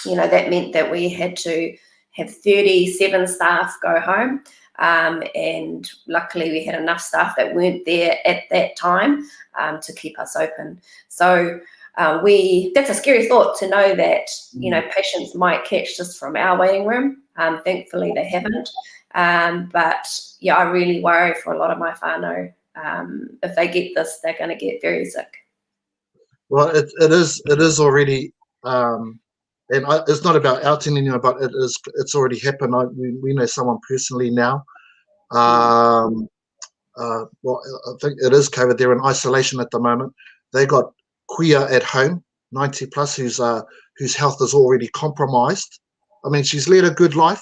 you know, that meant that we had to have 37 staff go home. Um, and luckily we had enough staff that weren't there at that time um, to keep us open. So uh, we that's a scary thought to know that you know mm. patients might catch this from our waiting room. Um, thankfully they haven't. Um, but yeah, I really worry for a lot of my whānau. Um, if they get this, they're going to get very sick. Well, it, it is it is already, um, and I, it's not about outing anyone, but it is it's already happened. I, we, we know someone personally now. Um, uh, well, I think it is COVID. They're in isolation at the moment. They got kuia at home, 90 plus, whose uh, whose health is already compromised. I mean, she's led a good life,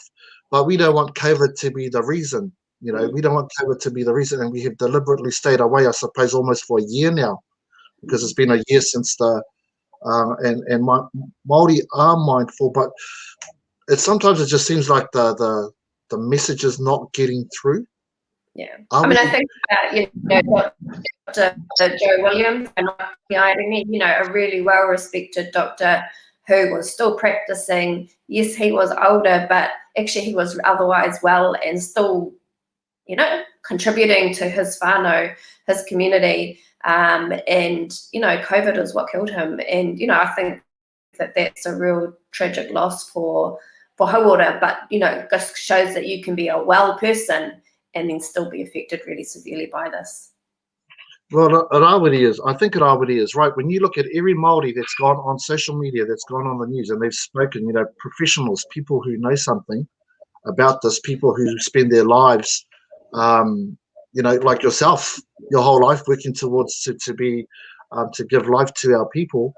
but we don't want COVID to be the reason. You know, mm. we don't want COVID to be the reason, and we have deliberately stayed away, I suppose, almost for a year now, because it's been a year since the uh, and and my, Maori are mindful, but it sometimes it just seems like the the the message is not getting through. Yeah, I mean, I think that, you know, Dr. Joe Williams and you know, a really well-respected doctor who was still practicing. Yes, he was older, but actually he was otherwise well and still, you know, contributing to his whānau, his community. Um, and, you know, COVID is what killed him. And, you know, I think that that's a real tragic loss for for hauora, but, you know, just shows that you can be a well person and then still be affected really severely by this. Well, Rawiri is, I think Rawiri is right. When you look at every Māori that's gone on social media, that's gone on the news, and they've spoken, you know, professionals, people who know something, about this, people who spend their lives, um, you know, like yourself, your whole life working towards to, to be, um, to give life to our people.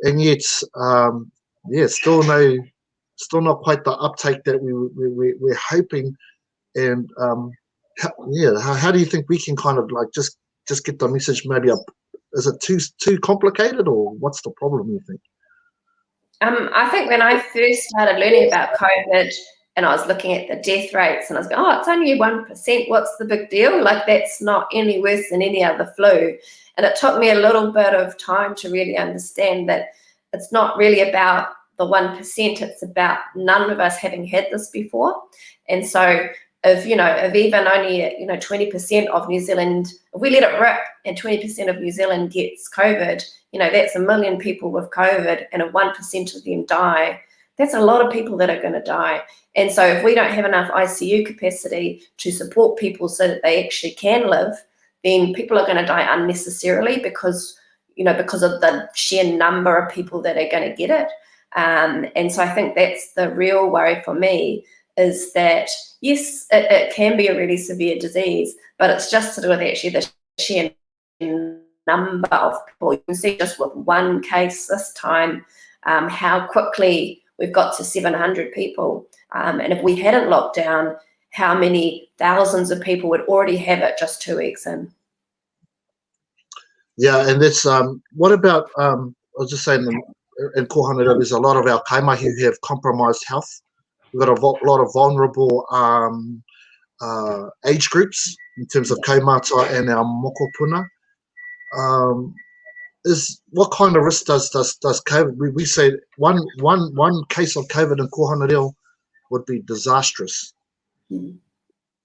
And yet, um, yeah, still no, still not quite the uptake that we, we, we we're hoping. And um, how, yeah, how, how do you think we can kind of like just just get the message maybe up? Is it too too complicated, or what's the problem? You think? Um, I think when I first started learning about COVID and I was looking at the death rates and I was going, oh, it's only 1%. What's the big deal? Like, that's not any worse than any other flu. And it took me a little bit of time to really understand that it's not really about the 1%, it's about none of us having had this before. And so if, you know, if even only, you know, 20% of New Zealand, if we let it rip and 20% of New Zealand gets COVID, you know, that's a million people with COVID and if 1% of them die, that's a lot of people that are going to die. And so if we don't have enough ICU capacity to support people so that they actually can live, then people are going to die unnecessarily because, you know, because of the sheer number of people that are going to get it. Um, and so I think that's the real worry for me is that, yes, it, it can be a really severe disease, but it's just to do with actually the sheer number of people. You can see just with one case this time um, how quickly we've got to 700 people. Um, and if we hadn't locked down, how many thousands of people would already have it just two weeks in. Yeah, and that's um, what about um, I was just saying in, in Kōhanga there's a lot of our kaimahi who have compromised health. We've got a lot of vulnerable um, uh, age groups in terms of kaumātua and our mokopuna. Um, is what kind of risk does does does COVID? We, we say one one one case of COVID in Kōhanga Reo would be disastrous. Mm.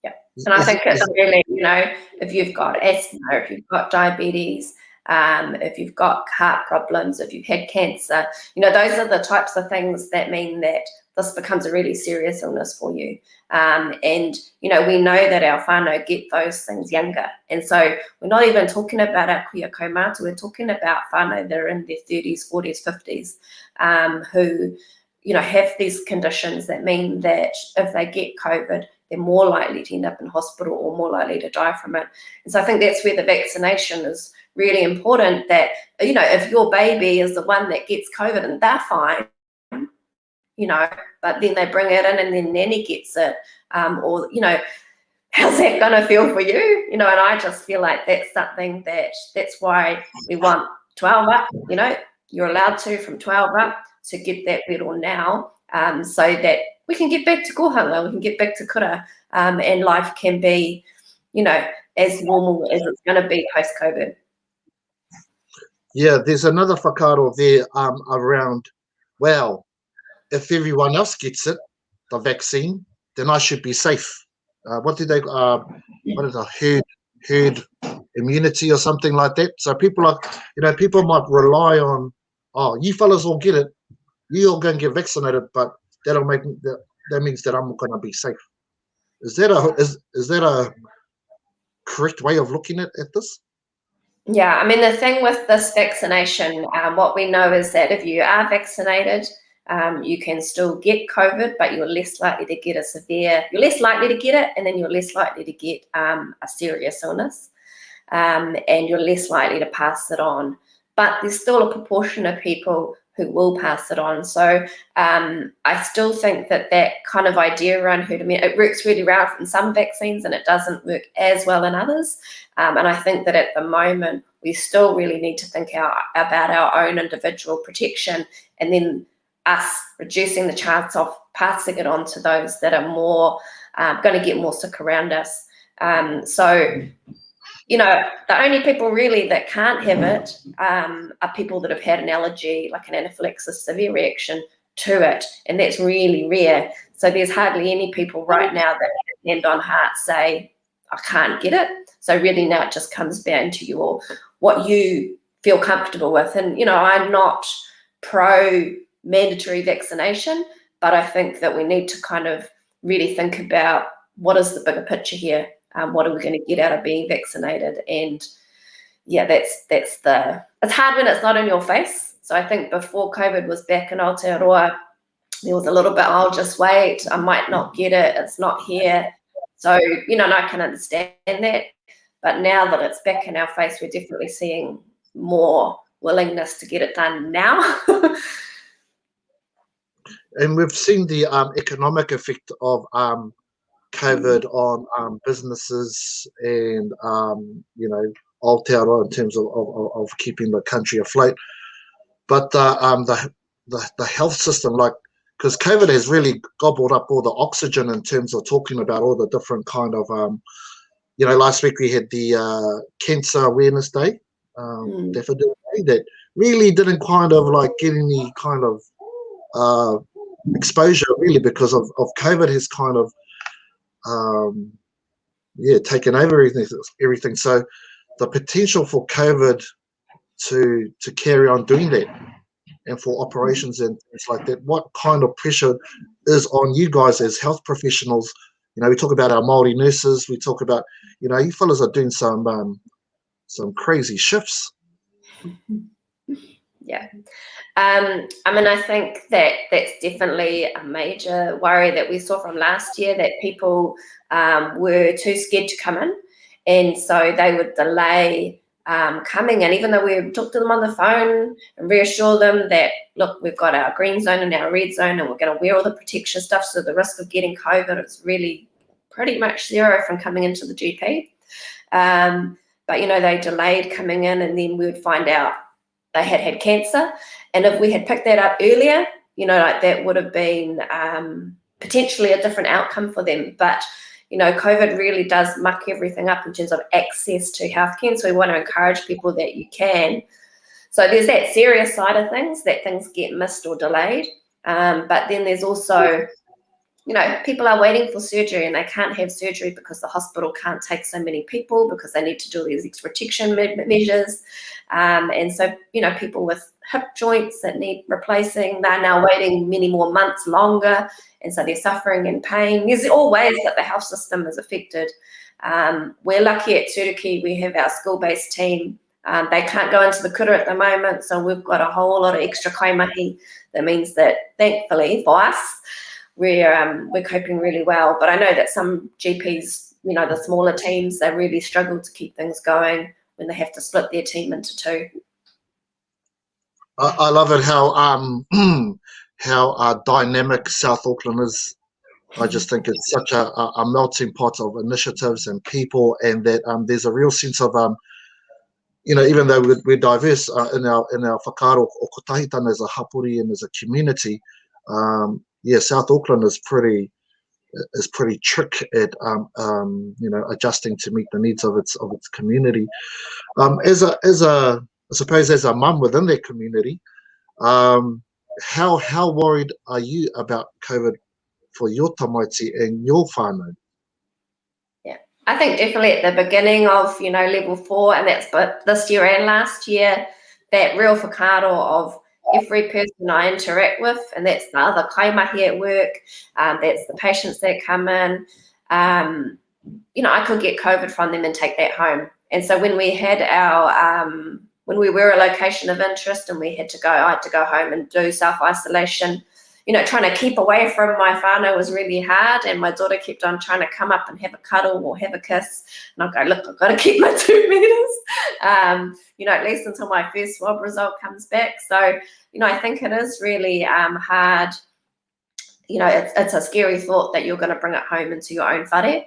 Yeah, and I think it's really, you know, if you've got asthma, if you've got diabetes, um, if you've got heart problems, if you've had cancer, you know, those are the types of things that mean that this becomes a really serious illness for you. Um, and, you know, we know that our whānau get those things younger. And so we're not even talking about our kuia kaumātua, we're talking about whānau that are in their 30s, 40s, 50s, um, who, you know, have these conditions that mean that if they get COVID, they're more likely to end up in hospital or more likely to die from it. And so I think that's where the vaccination is really important that, you know, if your baby is the one that gets COVID and they're fine, you know, but then they bring it in and then nanny gets it, um, or, you know, how's that going to feel for you? You know, and I just feel like that's something that, that's why we want 12 up, you know, you're allowed to from 12 up to get that wero now um, so that we can get back to kōhanga, we can get back to kura, um, and life can be, you know, as normal as it's going to be post-COVID. Yeah, there's another whakaaro there um, around, well, if everyone else gets it, the vaccine, then I should be safe. Uh, what did they, uh, what is a herd, herd immunity or something like that? So people are, you know, people might rely on, oh, you fellas all get it, you all go and get vaccinated, but that'll make that, that means that I'm going to be safe. Is that a is is that a correct way of looking at, at this? Yeah, I mean, the thing with this vaccination, um, what we know is that if you are vaccinated, um, you can still get COVID, but you're less likely to get a severe, you're less likely to get it, and then you're less likely to get um, a serious illness, um, and you're less likely to pass it on. But there's still a proportion of people who will pass it on. So um, I still think that that kind of idea around herd immunity, it works really well in some vaccines and it doesn't work as well in others. Um, and I think that at the moment, we still really need to think our, about our own individual protection and then us reducing the chance of passing it on to those that are more um, going to get more sick around us. Um, so you know, the only people really that can't have it um, are people that have had an allergy, like an anaphylaxis severe reaction to it, and that's really rare. So there's hardly any people right now that hand on heart say, I can't get it. So really now it just comes down to your what you feel comfortable with. And you know, I'm not pro mandatory vaccination, but I think that we need to kind of really think about what is the bigger picture here um, what are we going to get out of being vaccinated? And yeah, that's that's the it's hard when it's not in your face. So I think before COVID was back in Aotearoa, There was a little bit, I'll just wait, I might not get it, it's not here. So, you know, and I can understand that. But now that it's back in our face, we're definitely seeing more willingness to get it done now. and we've seen the um, economic effect of um, COVID mm. on um, businesses and, um, you know, Aotearoa in terms of, of, of keeping the country afloat. But the, um, the, the, the health system, like, because COVID has really gobbled up all the oxygen in terms of talking about all the different kind of, um, you know, last week we had the uh, Cancer Awareness Day, um, mm. Daffodil Day, that really didn't kind of like get any kind of uh, exposure really because of, of COVID has kind of um, yeah taken over everything, everything. So the potential for COVID to to carry on doing that and for operations and things like that, what kind of pressure is on you guys as health professionals? You know, we talk about our Māori nurses, we talk about, you know, you fellas are doing some um, some crazy shifts. Yeah. Um, I mean, I think that that's definitely a major worry that we saw from last year that people um, were too scared to come in. And so they would delay um, coming. And even though we talked to them on the phone and reassure them that, look, we've got our green zone and our red zone and we're going to wear all the protection stuff. So the risk of getting COVID is really pretty much zero from coming into the GP. Um, but, you know, they delayed coming in and then we would find out they had had cancer. And if we had picked that up earlier, you know, like that would have been um, potentially a different outcome for them. But, you know, COVID really does muck everything up in terms of access to healthcare. And so we want to encourage people that you can. So there's that serious side of things that things get missed or delayed. Um, but then there's also you know, people are waiting for surgery and they can't have surgery because the hospital can't take so many people because they need to do these extra protection me measures. Um, and so, you know, people with hip joints that need replacing, they're now waiting many more months longer. And so they're suffering in pain. There's all ways that the health system is affected. Um, we're lucky at Turuki, we have our school-based team. Um, they can't go into the kura at the moment, so we've got a whole lot of extra kaimahi. That means that, thankfully for us, we're um, we're coping really well. But I know that some GPs, you know, the smaller teams, they really struggle to keep things going when they have to split their team into two. I, I love it how um how uh, dynamic South Auckland is. I just think it's such a, a melting pot of initiatives and people, and that um, there's a real sense of um, you know, even though we're, we're diverse uh, in our in our whakaaro o kotahitanga as a hapori and as a community, um, yeah, South Auckland is pretty is pretty trick at um, um, you know adjusting to meet the needs of its of its community. Um, as a as a I suppose as a mum within that community, um, how how worried are you about COVID for your tamaiti and your whānau? Yeah, I think definitely at the beginning of you know level four, and that's but this year and last year, that real whakaaro of every person I interact with, and that's the other kaimahi at work, um, that's the patients that come in. Um, you know, I could get COVID from them and take that home. And so when we had our, um, when we were a location of interest and we had to go, I had to go home and do self-isolation, you know, trying to keep away from my whānau was really hard. And my daughter kept on trying to come up and have a cuddle or have a kiss. And I'll go, look, I've got to keep my two meters, um, you know, at least until my first swab result comes back. So, you know, I think it is really um, hard. You know, it's, it's a scary thought that you're going to bring it home into your own whare.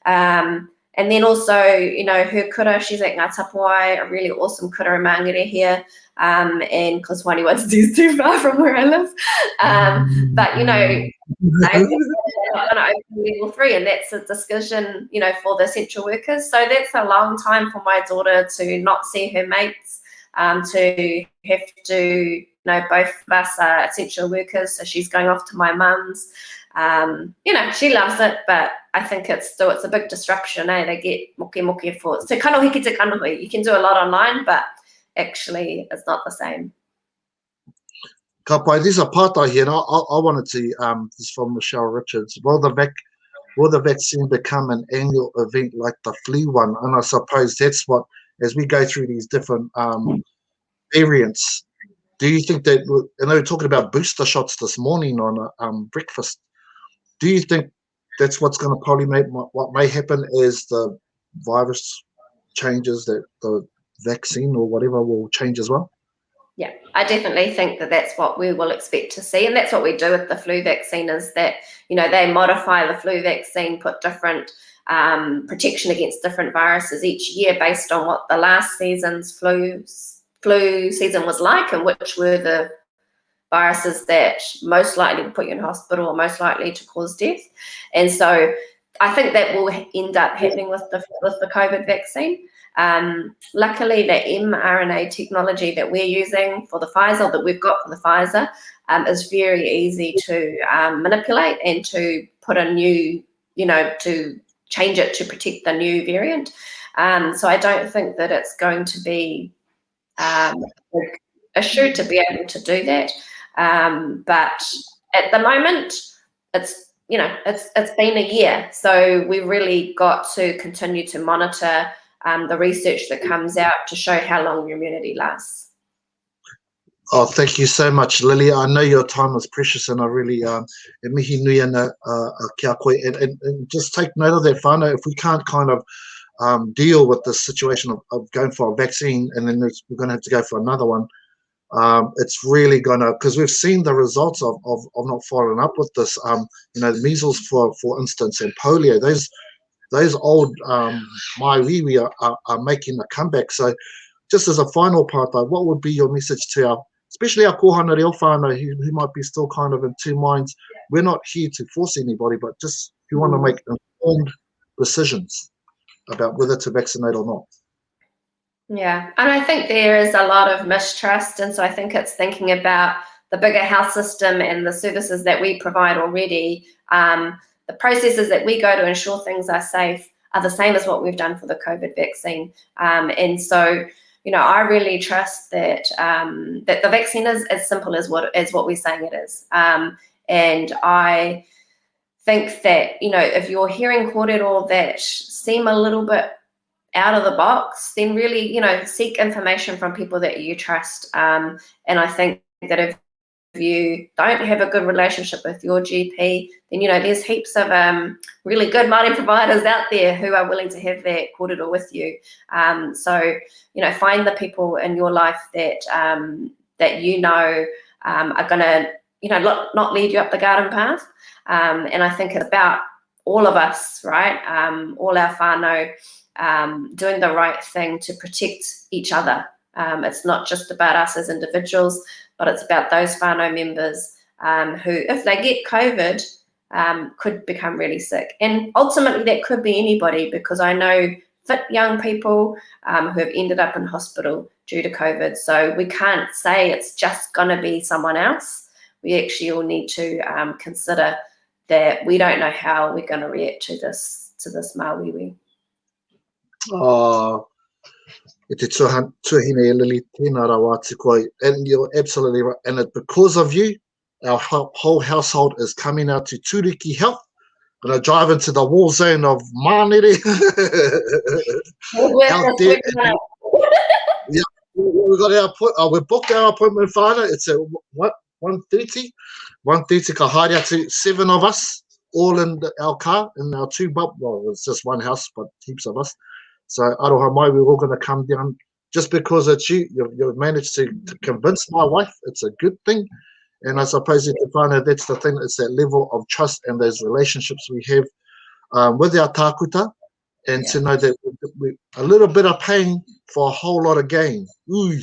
Um, and then also, you know, her kura, she's at Ngā Tapuwae, a really awesome kura in Mangere here. Um, and because Waniwa's is too far from where I live. Um, but, you know, I'm going to open level three, and that's a discussion, you know, for the essential workers. So that's a long time for my daughter to not see her mates, um, to have to, you know, both of us are essential workers, so she's going off to my mum's. Um, you know, she loves it, but I think it's still, it's a big disruption, eh? They get moke moke for, so kanohi ki te kanohi. You can do a lot online, but actually it's not the same. Ka pai, there's a pātai here, and I, I, I wanted to, um, this is from Michelle Richards. Will the, vac, will the vaccine become an annual event like the flu one? And I suppose that's what, as we go through these different um, variants, Do you think that, and they were talking about booster shots this morning on a, um, breakfast. Do you think that's what's going to probably make what may happen is the virus changes that the vaccine or whatever will change as well? Yeah, I definitely think that that's what we will expect to see. And that's what we do with the flu vaccine is that, you know, they modify the flu vaccine, put different um, protection against different viruses each year based on what the last season's flu, flu season was like and which were the viruses that most likely to put you in hospital or most likely to cause death. And so I think that will end up happening with the with the COVID vaccine. Um, luckily, the mRNA technology that we're using for the Pfizer, that we've got for the Pfizer, um, is very easy to um, manipulate and to put a new, you know, to change it to protect the new variant. Um, so I don't think that it's going to be um, issue to be able to do that. Um, but at the moment, it's you know it's it's been a year, so we really got to continue to monitor um, the research that comes out to show how long your immunity lasts. Oh, thank you so much, Lily. I know your time is precious, and I really um, e mihi nui ana uh, uh, kia koe. And, and, and just take note of that, whānau, if we can't kind of um, deal with the situation of, of going for a vaccine and then we're going to have to go for another one, um, it's really going to, because we've seen the results of, of, of not following up with this, um, you know, measles, for, for instance, and polio, those those old um, māuiui are, are, are making a comeback. So just as a final part, though, what would be your message to our, especially our kōhanga reo whānau who, who might be still kind of in two minds? We're not here to force anybody, but just who want to mm. make informed decisions about whether to vaccinate or not. Yeah, and I think there is a lot of mistrust, and so I think it's thinking about the bigger health system and the services that we provide already. Um, the processes that we go to ensure things are safe are the same as what we've done for the COVID vaccine. Um, and so, you know, I really trust that um, that the vaccine is as simple as what as what we're saying it is. Um, and I think that, you know, if you're hearing kōrero that seem a little bit out of the box, then really, you know, seek information from people that you trust. Um, and I think that if you don't have a good relationship with your GP, then, you know, there's heaps of um, really good Māori providers out there who are willing to have that kōrero with you. Um, so, you know, find the people in your life that, um, that you know um, are going to, you know, not, not lead you up the garden path. Um, and I think it's about all of us, right? Um, all our whānau um, doing the right thing to protect each other. Um, it's not just about us as individuals, but it's about those whānau members um, who, if they get COVID, um, could become really sick. And ultimately, that could be anybody because I know fit young people um, who have ended up in hospital due to COVID. So we can't say it's just going to be someone else. We actually all need to um, consider that we don't know how we're going to react to this to this māuiui. Oh, e te tuahine e Lily, tēnā rawa atu koe. And you're absolutely right. And it, because of you, our whole household is coming out to Turuki Health. Gonna drive into the war zone of Mānere. out there. yeah, we've got our uh, we booked our appointment, whānau. It's at what 1.30. 1.30 ka haere atu, seven of us, all in the, our car, in our two bub, well, it's just one house, but heaps of us. So aroha mai, we're all going to come down. Just because it's you, you've, you've managed to, to convince my wife, it's a good thing. And I suppose if you find out that's the thing, it's that level of trust and those relationships we have um, with our tākuta, and yeah. to know that we, we, a little bit of pain for a whole lot of gain. Ooh,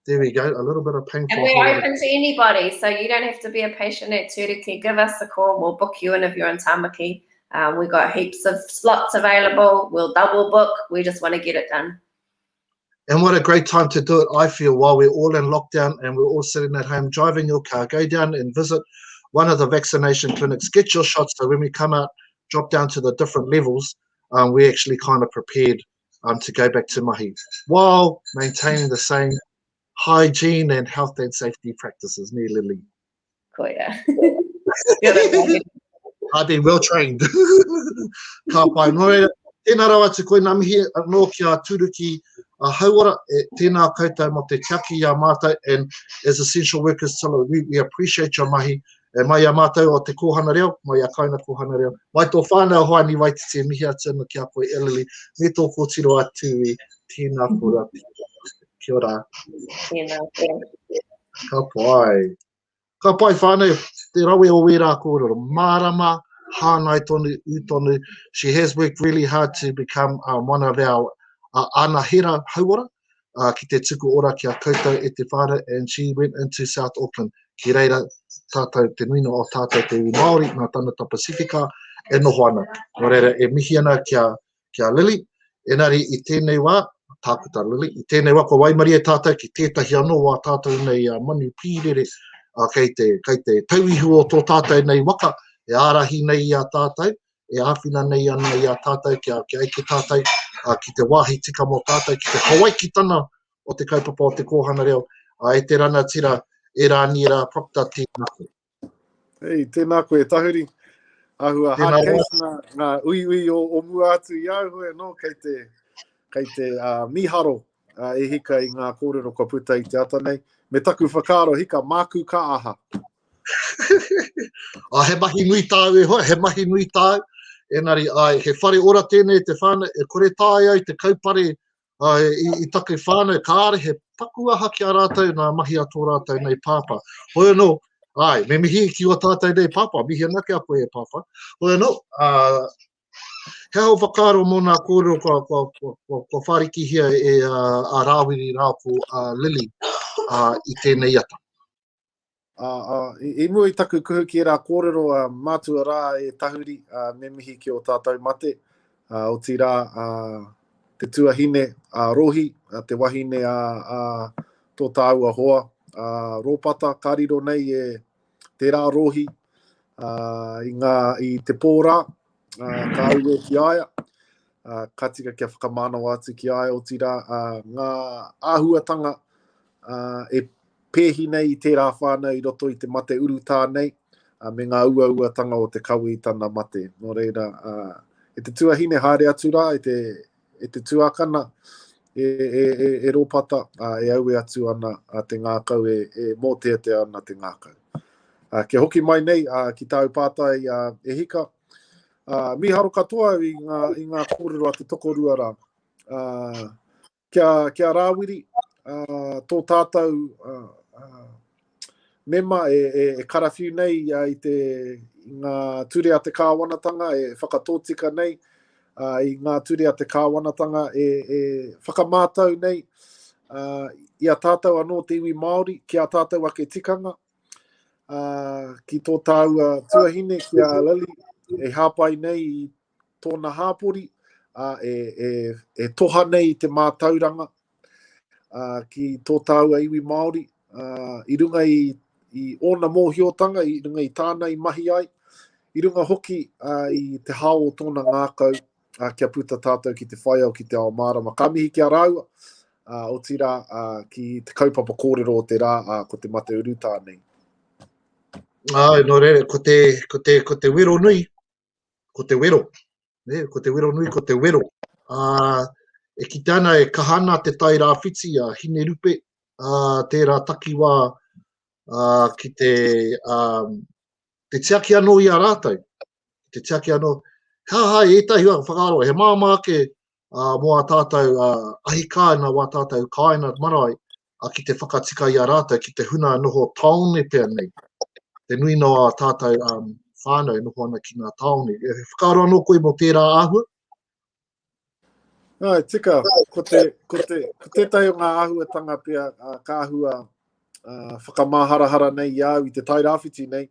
there we go, a little bit of pain. And we're open to anybody, so you don't have to be a patient at Turuki. Give us a call, we'll book you in if you're in Tamaki. Um, we've got heaps of slots available. We'll double book. We just want to get it done. And what a great time to do it, I feel, while we're all in lockdown and we're all sitting at home, driving your car, go down and visit one of the vaccination clinics, get your shots so when we come out, drop down to the different levels, um, we're actually kind of prepared um, to go back to mahi while maintaining the same hygiene and health and safety practices. Near Lily. Cool, yeah. I've been well trained. Ka pai. Nō reira, tēnā rawa atu koe, nā mihi anō ki a Turuki. A hauora, e, tēnā koutou mō te tiaki i a mātou and as essential workers, tell we, we appreciate your mahi. E mai a mātou o te kōhana reo, mai a Kaina kōhana reo, mai tō whānau Hoani Waititi e mihi atu ana ki a koe e Lily, me tō kōtiro a Tui, tēnā kōrua. Kia ora. Tēnā koe. Ka pai. Ka pai whānau, te rawe o wērā kōrero. Mārama, hāngai tonu, ū tonu. She has worked really hard to become um, one of our uh, anahera hauora, uh, ki te tuku ora ki a koutou e te whānau, and she went into South Auckland. Ki reira tātou, te nuinga o tātou te iwi Māori, ngā tangata Pasifika, e noho ana. Nō reira, e mihi ana ki a ki a Lily, engari i tēnei wā, Tākuta Lily, i tēnei wā kua waimarie tātou ki tētahi anō wā tātou nei uh, manu pīrere uh, kei, te, kei te tauihu o tō tātou nei waka, e ārahi nei i a tātou, e āwhina nei ana i a tātou kia, kia eke tātou uh, ki te wāhi tika mō tātou, ki te hawaikitana o te kaupapa o te kōhanga reo, uh, e te ranatira, e Rāniera Proctor, tēnā koe. Hei, tēnā koe, Tahuri. Ahua hard case ngā, ngā uiui o, o mua atu i au, hoi anō, kei te, kei te uh, miharo uh, e hika i ngā kōrero kua puta i te ata nei. Me taku whakaaro, hika, māku ka aha. ah, he mahi nui tāu e hoa, he mahi nui tāu. Engari, ai, he whare ora tēnei te whānau, e kore tāi ai te kaupare Ai, i, i take whānau, kāre he paku aha ki a rātou nā mahi a tō rātou nei pāpā. Hoi anō, ai, me mihi ki o tātou nei pāpā, mihi ana ki a koe e pāpā. Hoi anō, ā, he aha o whakaaro mō nā kōrero kua, kua, kua, kua, kua whārikihia e a, a Rāwiri rā ko a Lily a, i tēnei ata? Ā, ā, i, i mua i taku kuhu ki ērā kōrero, ā, mātua rā e tahuri, ā, me mihi ki ō tātou mate, ā, otirā, ā, te tuahine, a Rohi, ā, te wahine a, a tō tāua hoa, a Rōpata, ka riro nei e tērā Rohi, ā, i ngā, i te pō rā, ā, ka aue ki a ia, ā, ka tika kia whakamānawa atu ki a ia, otirā, ā, ngā āhuatanga, ā, e pēhi nei i tērā whānau i roto i te mate urutā nei, me ngā uauatanga o te kawe i tana mate. Nō reira, e te tuahine haere atu rā, e te, e te tuakana, e, e, e, e Rōpata, e aue atu ana te ngākau, e, e mōteatea ana te ngākau. Kia hoki mai nei ki tāu pātai e hika, mīharo katoa au i ngā, i ngā kōrero a te tokorua rā. Kia, kia Rāwiri, uh, tō tātou uh, uh, mema e, e, e karawhiu nei uh, i, te, i ngā ture a te kāwanatanga, e whakatōtika nei uh, i ngā ture a te kāwanatanga, e, e whakamātau nei uh, i a tātou anō te iwi Māori, ki a tātou ake tikanga, uh, ki tō tāua tuahine, ki a Lily, e hāpai nei i tōna hāpori, ā, e, e, e toha nei i te mātauranga ā, ki tō tāua iwi Māori, ā, i runga i, i ōna mōhiotanga, i runga i tāna i mahi ai, i runga hoki ā, i te hao o tōna ngākau, ā, kia puta tātou ki te whaiao, ki te ao mārama. Ka mihi ki a rāua, ā, otirā, ā, ki te kaupapa kōrero o te rā, ā, ko te mate urutā nei. Āe, nō reira, ko te, ko te, ko te wero nui, ko te wero. Ne, ko te wero nui, ko te wero. Ā, e kite ana e kaha ana te tai rāwhiti a Hinerupe, ā, tērā takiwā ā, ki te, ā, te tiaki anō i a rātou. Te tiaki anō. He aha ētahi whakaaro, he māmā ake ā, mō ā tātou ā, ahi kāinga, wā tātou kāinga marae, ā, ki te whakatika i a rātou, ki te huna noho tāone pea nei. Te nui no ā tātou um, whānau e noho ana ki ngā tāone. E whakaaro anō koe mō tērā āhua? Ai, tika, ko, te, ko, te, ko tētahi o ngā āhuatanga pea ka āhua uh, whakamāharahara nei i a au i te Tairāwhiti nei,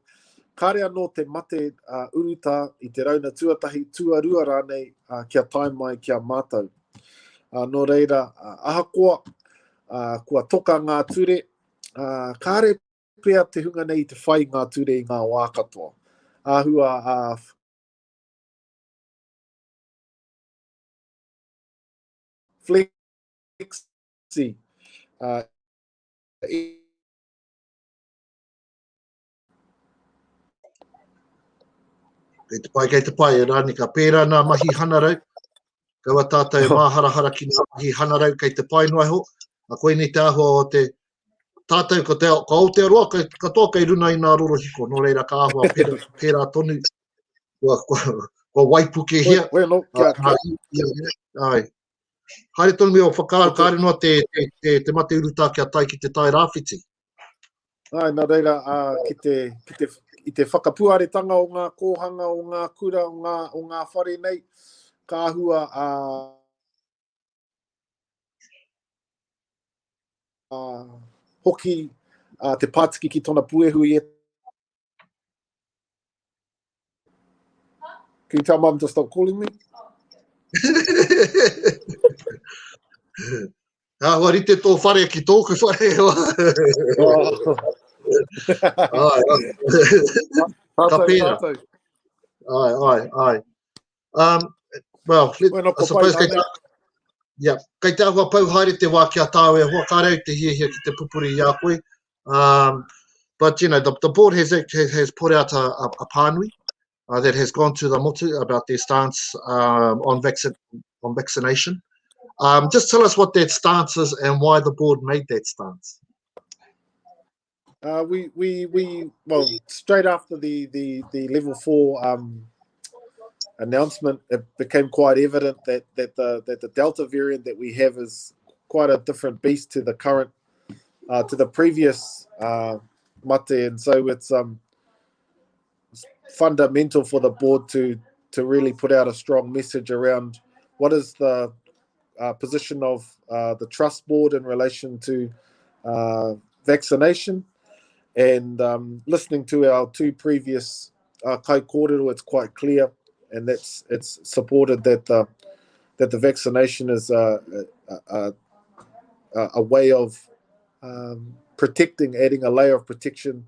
kāre anō te mate uh, urutā i te rauna tuatahi, tuarua rānei uh, kia tae mai ki a mātou. Uh, nō reira, uh, ahakoa uh, kua toka ngā ture, uh, kāre pea te hunga nei i te whai ngā ture i ngā wā katoa. Āhua uh, flexi, uh, Kei te pai, kei te pai, e Rani, ka pērā nā mahi hanarau. Kaua tātou e māharahara ki ngā mahi hanarau kei te pae noa iho. A koinei te āhua o te tātou ko te ko Aotearoa kei, katoa kei runa i ngā rorohiko, nō reira ka āhua pērā, pērā tonu kua, kua, kua waipukehia. Koe, no, kia, kia. Ai. Haere tonu me o whakaaro, kāre noa te, te, te, te mate urutā kia tae ki te tai rāwhiti. Ai, nā reira, ā, ki te, ki te, i te whakapuaretanga o ngā kōhanga, o ngā kura, o ngā, o ngā whare nei, ka āhua, ā, ā, hoki ā, te pātiki ki tōna puehu i Can you tell mum to stop calling me? Āhua rite tō whare ki tōku whare. Oh. Ai, ai. Ka pērā. Ai, ai, ai. Um, well, let, well, I suppose kei te, yeah, kei te āhua pau haere te wā ki a tāu e hoa, kāre au te hiahia ki te pupuri i a koe. Um, but, you know, the, the board has, has, has put out a, a, a pānui uh, that has gone to the motu about their stance um, on, vaccin on vaccination. Um, just tell us what that stance is and why the board made that stance. Uh, we, we, we, well, straight after the, the, the level four um, announcement, it became quite evident that, that, the, that the Delta variant that we have is quite a different beast to the current, uh, to the previous uh, mate. And so it's, um, fundamental for the board to, to really put out a strong message around what is the uh, position of uh, the trust board in relation to uh, vaccination. And um, listening to our two previous uh, kai kōrero, it's quite clear, and that's it's supported that the that the vaccination is a, a, a, a way of um, protecting, adding a layer of protection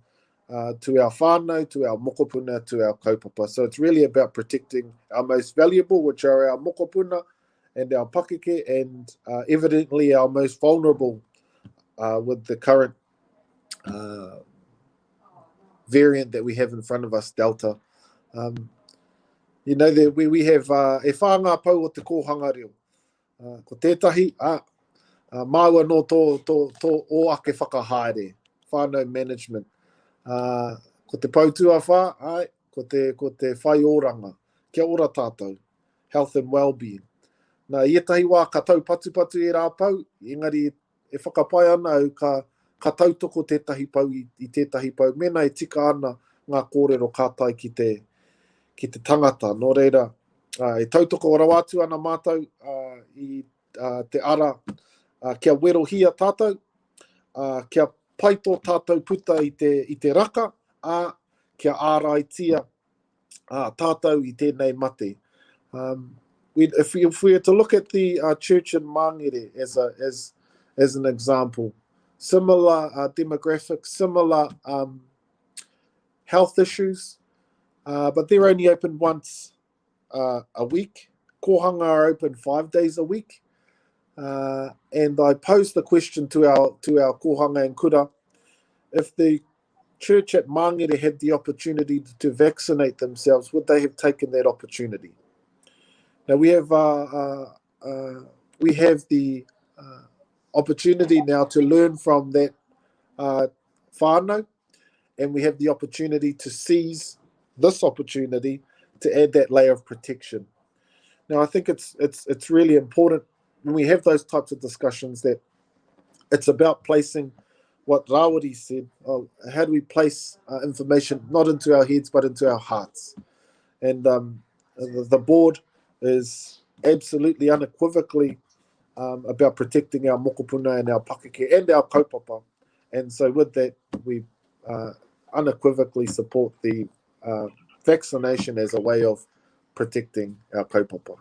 uh, to our whānau, to our mokopuna, to our kaupapa. So it's really about protecting our most valuable, which are our mokopuna and our pakeke, and uh, evidently our most vulnerable uh, with the current uh, variant that we have in front of us, Delta. Um, you know, that we, we have uh, e whā ngā pou o te kōhanga reo. Uh, ko tētahi, a, uh, māu anō tō, tō, tō ō ake whakahaere, whānau management. Uh, ko te pou tuawhā, ai, ko te, ko te whai oranga, kia ora tātou, health and well-being. Nā, i ētahi wā ka taupatupatu ērā pou, engari e whakapae ana au ka, ka tautoko tētahi pou i, i tētahi pou, mēnā e tika ana ngā kōrero ka tae ki te, ki te tangata. Nō reira, uh, e tautoko rawa atu ana mātou uh, i uh, te ara uh, kia werohia tātou, uh, kia pai tō tātou puta i te, i te raka, ā, kia āraitia uh, tātou i tēnei mate. Um, we, if, we, if we were to look at the uh, church in Mangere as, a, as, as an example, similar uh, demographics, similar um, health issues, uh, but they're only open once uh, a week. Kōhanga are open five days a week. Uh, and I posed the question to our, to our kōhanga and kura, if the church at Mangere had the opportunity to vaccinate themselves, would they have taken that opportunity? Now we have uh, uh, uh, we have the uh, opportunity now to learn from that uh, whānau, and we have the opportunity to seize this opportunity to add that layer of protection. Now, I think it's it's it's really important when we have those types of discussions that it's about placing what Rawiri said. Oh, how do we place uh, information not into our heads but into our hearts? And um, the, the board is absolutely unequivocally um, about protecting our mokopuna and our pakeke and our kaupapa. And so with that, we uh, unequivocally support the uh, vaccination as a way of protecting our kaupapa.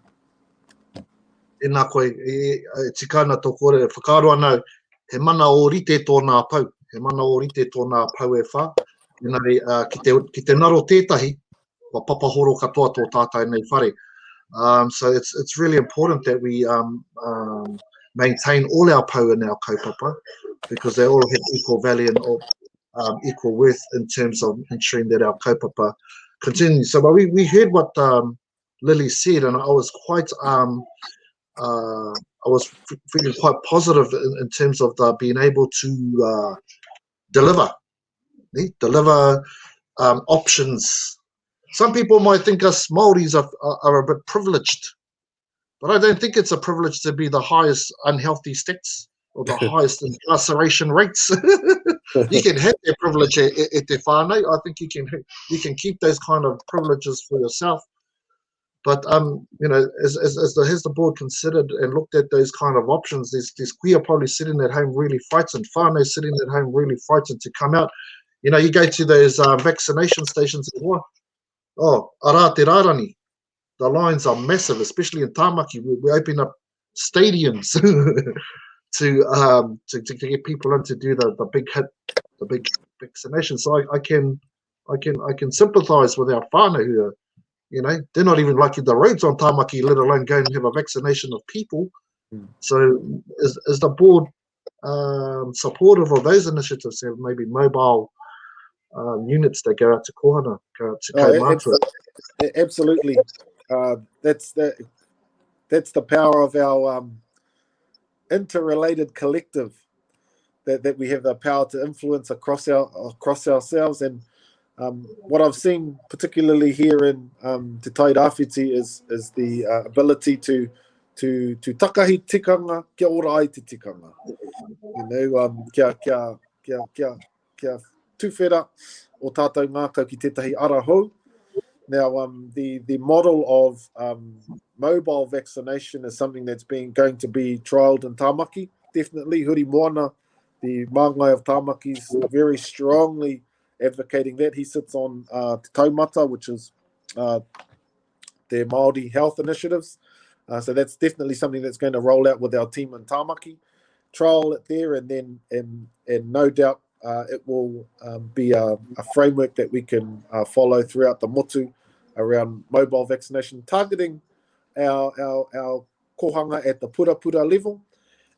Tēnā koe, e, e tika ana tō kōrero, whakaaro ana au, he mana ōrite tōna pou, he mana ōrite tōna pou e whā, engari uh, ki, te, ki te naro tētahi, kua papahoro katoa tō tātou nei whare. Um, so it's, it's really important that we um, um, maintain all our pou in our kaupapa because they all have equal value and all, um, equal worth in terms of ensuring that our kaupapa continues. So well, we, we heard what um, Lily said and I was quite um, uh, I was feeling quite positive in, in terms of the being able to uh, deliver, eh? deliver um, options. Some people might think us Māoris are, are, are a bit privileged, but I don't think it's a privilege to be the highest unhealthy stats or the highest incarceration rates. you can have that privilege at, at te whānau. I think you can you can keep those kind of privileges for yourself. But um, you know, as, as, as the has the board considered and looked at those kind of options, there's there's kuia probably sitting at home really frightened, whānau sitting at home really frightened to come out. You know, you go to those uh, vaccination stations and what? Oh, ara te rārani. The lines are massive, especially in Tamaki. We, we open up stadiums to um to, to, to get people in to do the, the big hit, the big vaccination. So I, I can I can I can sympathise with our whānau who are, you know, they're not even lucky the roads on Tamaki, let alone go and have a vaccination of people. Mm. So is, is the board um, supportive of those initiatives, have maybe mobile um, units that go out to Kohana, go out to oh, Absolutely. Uh, that's the that's the power of our um, interrelated collective that, that we have the power to influence across our across ourselves and um, what I've seen particularly here in um, Te Tai Rāwhiti is, is the uh, ability to to to takahi tikanga kia ora ai te tikanga. You know, um, kia, kia, kia, kia, kia tuwhera o tātou ngākau ki tētahi ara hou. Now, um, the, the model of um, mobile vaccination is something that's been going to be trialled in Tamaki. Definitely, Huri Moana, the māngai of Tamaki, is very strongly advocating that. He sits on uh, Te Taumata, which is uh, their Māori health initiatives. Uh, so that's definitely something that's going to roll out with our team in Tamaki. Trial it there, and then and and no doubt uh, it will um, be a, a, framework that we can uh, follow throughout the motu around mobile vaccination, targeting our our, our kohanga at the pura pura level.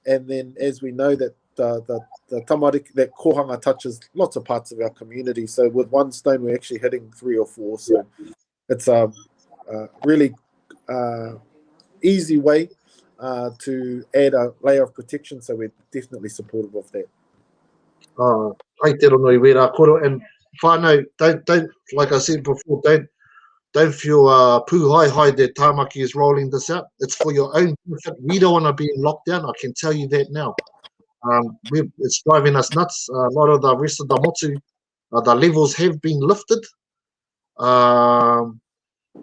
And then as we know that the, the, the tamariki, that kohanga touches lots of parts of our community. So with one stone, we're actually hitting three or four. So it's a, a really uh, easy way uh, to add a layer of protection. So we're definitely supportive of that. Oh, pai te rongo i wērā koro. And whānau, don't, don't, like I said before, don't, don't feel uh, pūhaehae that Tāmaki is rolling this out. It's for your own benefit. We don't want to be in lockdown. I can tell you that now. Um, we, it's driving us nuts. A lot of the rest of the motu, uh, the levels have been lifted. Um,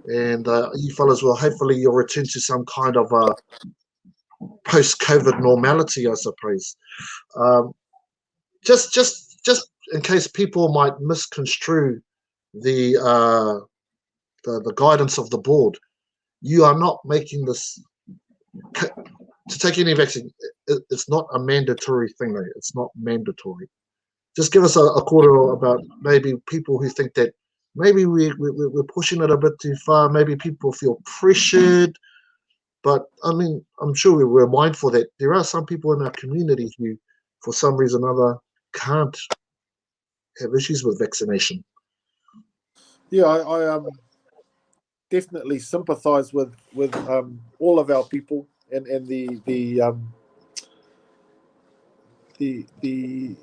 and uh, you fellas will hopefully you'll return to some kind of a post-COVID normality, I suppose. Um, just, just, just in case people might misconstrue the, uh, the the guidance of the board, you are not making this to take any vaccine. It, it's not a mandatory thing. Though. It's not mandatory. Just give us a, a quarter about maybe people who think that maybe we, we, we're pushing it a bit too far. Maybe people feel pressured. But I mean, I'm sure we we're mindful that there are some people in our community who, for some reason or other, can't have issues with vaccination. Yeah, I, I um, definitely sympathise with with um, all of our people and and the the um, the the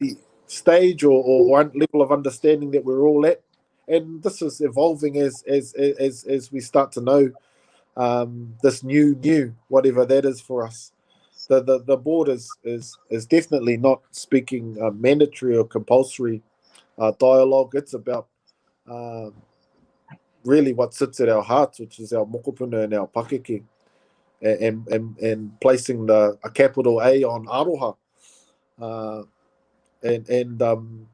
the stage or, or level of understanding that we're all at and this is evolving as as as as we start to know um, this new new whatever that is for us. The the, the board is is is definitely not speaking uh, mandatory or compulsory uh, dialogue. It's about uh, really what sits at our hearts, which is our mokopuna and our pakeke, and and and placing the a capital A on aroha. Uh, and and um,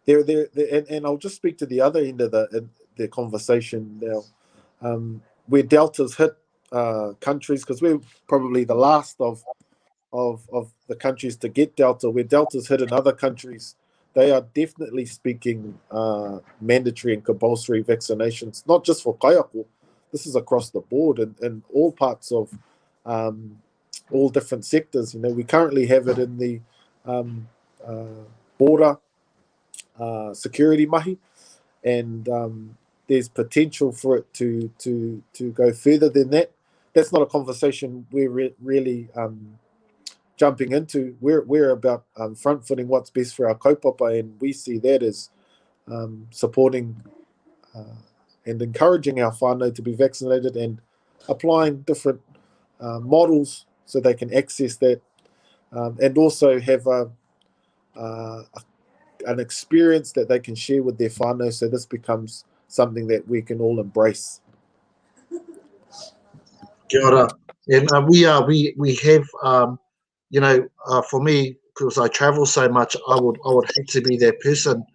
there, there, and, and I'll just speak to the other end of the the conversation now. Um, where Delta's hit uh, countries, because we're probably the last of, of of the countries to get Delta. Where Delta's hit in other countries, they are definitely speaking uh, mandatory and compulsory vaccinations, not just for kaiako. This is across the board in, in all parts of um, all different sectors. You know, we currently have it in the um, uh, border uh, security mahi, and um, there's potential for it to to to go further than that. that's not a conversation we're re really um, jumping into. We're, we're about um, front footing what's best for our kaupapa, and we see that as um, supporting uh, and encouraging our whānau to be vaccinated and applying different uh, models so they can access that um, and also have a, uh, a, an experience that they can share with their whānau. So this becomes something that we can all embrace. Kia ora. And uh, we are we we have um, you know uh, for me because I travel so much, I would I would hate to be that person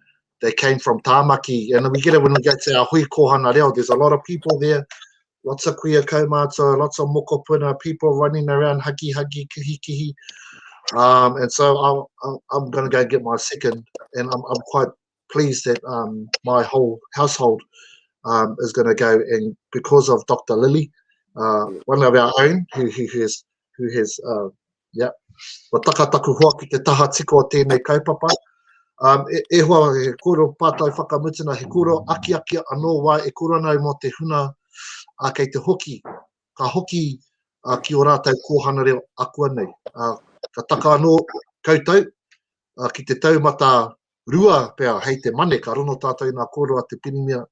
that came from Tamaki. And we get it when we get to our hui kohana reo. There's a lot of people there, lots of kuia kaumātua, lots of mokopuna, people running around haki haki kihi kihi. Um, and so i I'm going to go and get my second, and I'm, I'm quite pleased that um, my whole household um, is going to go. And because of Dr. Lily, uh, one of our own, who, who has, who has uh, yeah, kua taka taku hoa ki te taha tiko o tēnei kaupapa. Um, e, e hoa, he kōrero pātai whakamutuna, he kōrero akiaki anō wā e kōrero ana mō te huna a kei te hoki, ka hoki uh, ki o rātou kōhanga reo akuanei. Uh, ka taka anō koutou uh, ki te taumata rua pea hei te Mane, ka rono tātou i ngā kōrero a te Pirimia.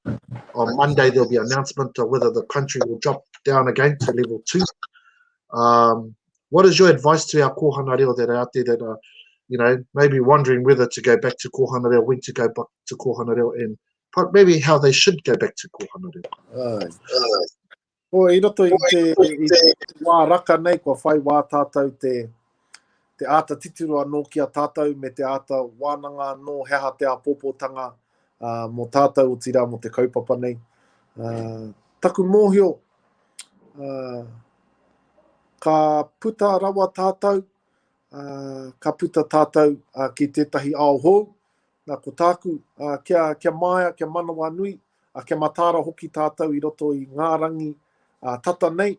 On Monday there'll be announcement of whether the country will drop down again to level 2. Um, what is your advice to our kōhanga reo that are out there that are, you know, maybe wondering whether to go back to kōhanga reo, when to go back to kōhanga reo, and maybe how they should go back to kōhanga reo? Ai. O, i roto i te, i te wā raka nei, kua whai wā tātou te, te āta titiro anō ki a tātou me te āta wānanga anō he aha te āpōpōtanga uh, mō tātou, otirā mō te kaupapa nei. Uh, taku mōhio, uh, ka puta rawa tātou, uh, ka puta tātou uh, ki tētahi ao hou, Nā, ko tāku, ā, kia, kia māia, kia manawanui, ā, kia mataara hoki tātou i roto i ngā rangi, ā, tata nei,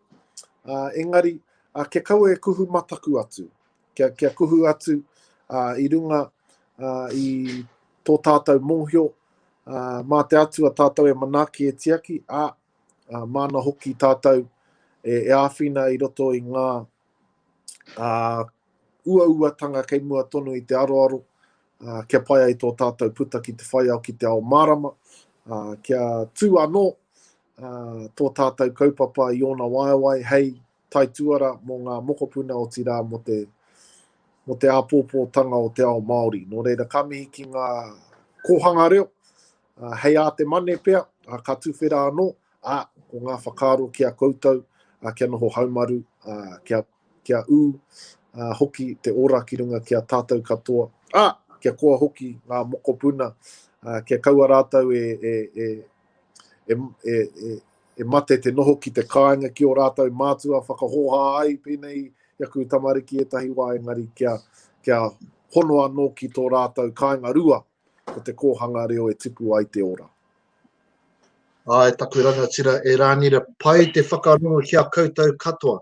ā, engari, ā, kia kaua e kuhu mataku atu, kia, kia kuhu atu, ā, i runga, ā, i tō tātou mōhio, ā, mā te Atua tātou e manaaki e tiaki, ā, ā, māna hoki tātou e, e āwhina i roto i ngā, ā, uauatanga kei mua tonu i te aroaro, ā, kia pai ai tō tātou puta ki te whai ao ki te ao mārama, ā, kia tū anō ā, tō tātou kaupapa i ōna waewae hei taituara mō ngā mokopuna otirā mō te, mō te āpōpōtanga o te ao Māori. Nō reira, ka mihi ki ngā kōhanga reo, ā, hei ā te mane pea, ā, ka tuwhera anō, ā, ko ngā whakaaro ki a koutou, ā, kia noho haumaru, ā, kia kia ū hoki te ora ki runga ki a tātou katoa, ā, kia koa hoki ngā mokopuna, ā, kia kaua rātou e, e, e, e, e, e, e mate te noho ki te kāinga ki ō rātou mātua whakahōhā ai pēnei i aku tamariki ētahi wā engari kia, kia hono anō ki tō rātou kāinga rua ko te kōhanga reo e tipu ai te ora. Āe taku rangatira e Rānira, pai te whakarongo ki a koutou katoa.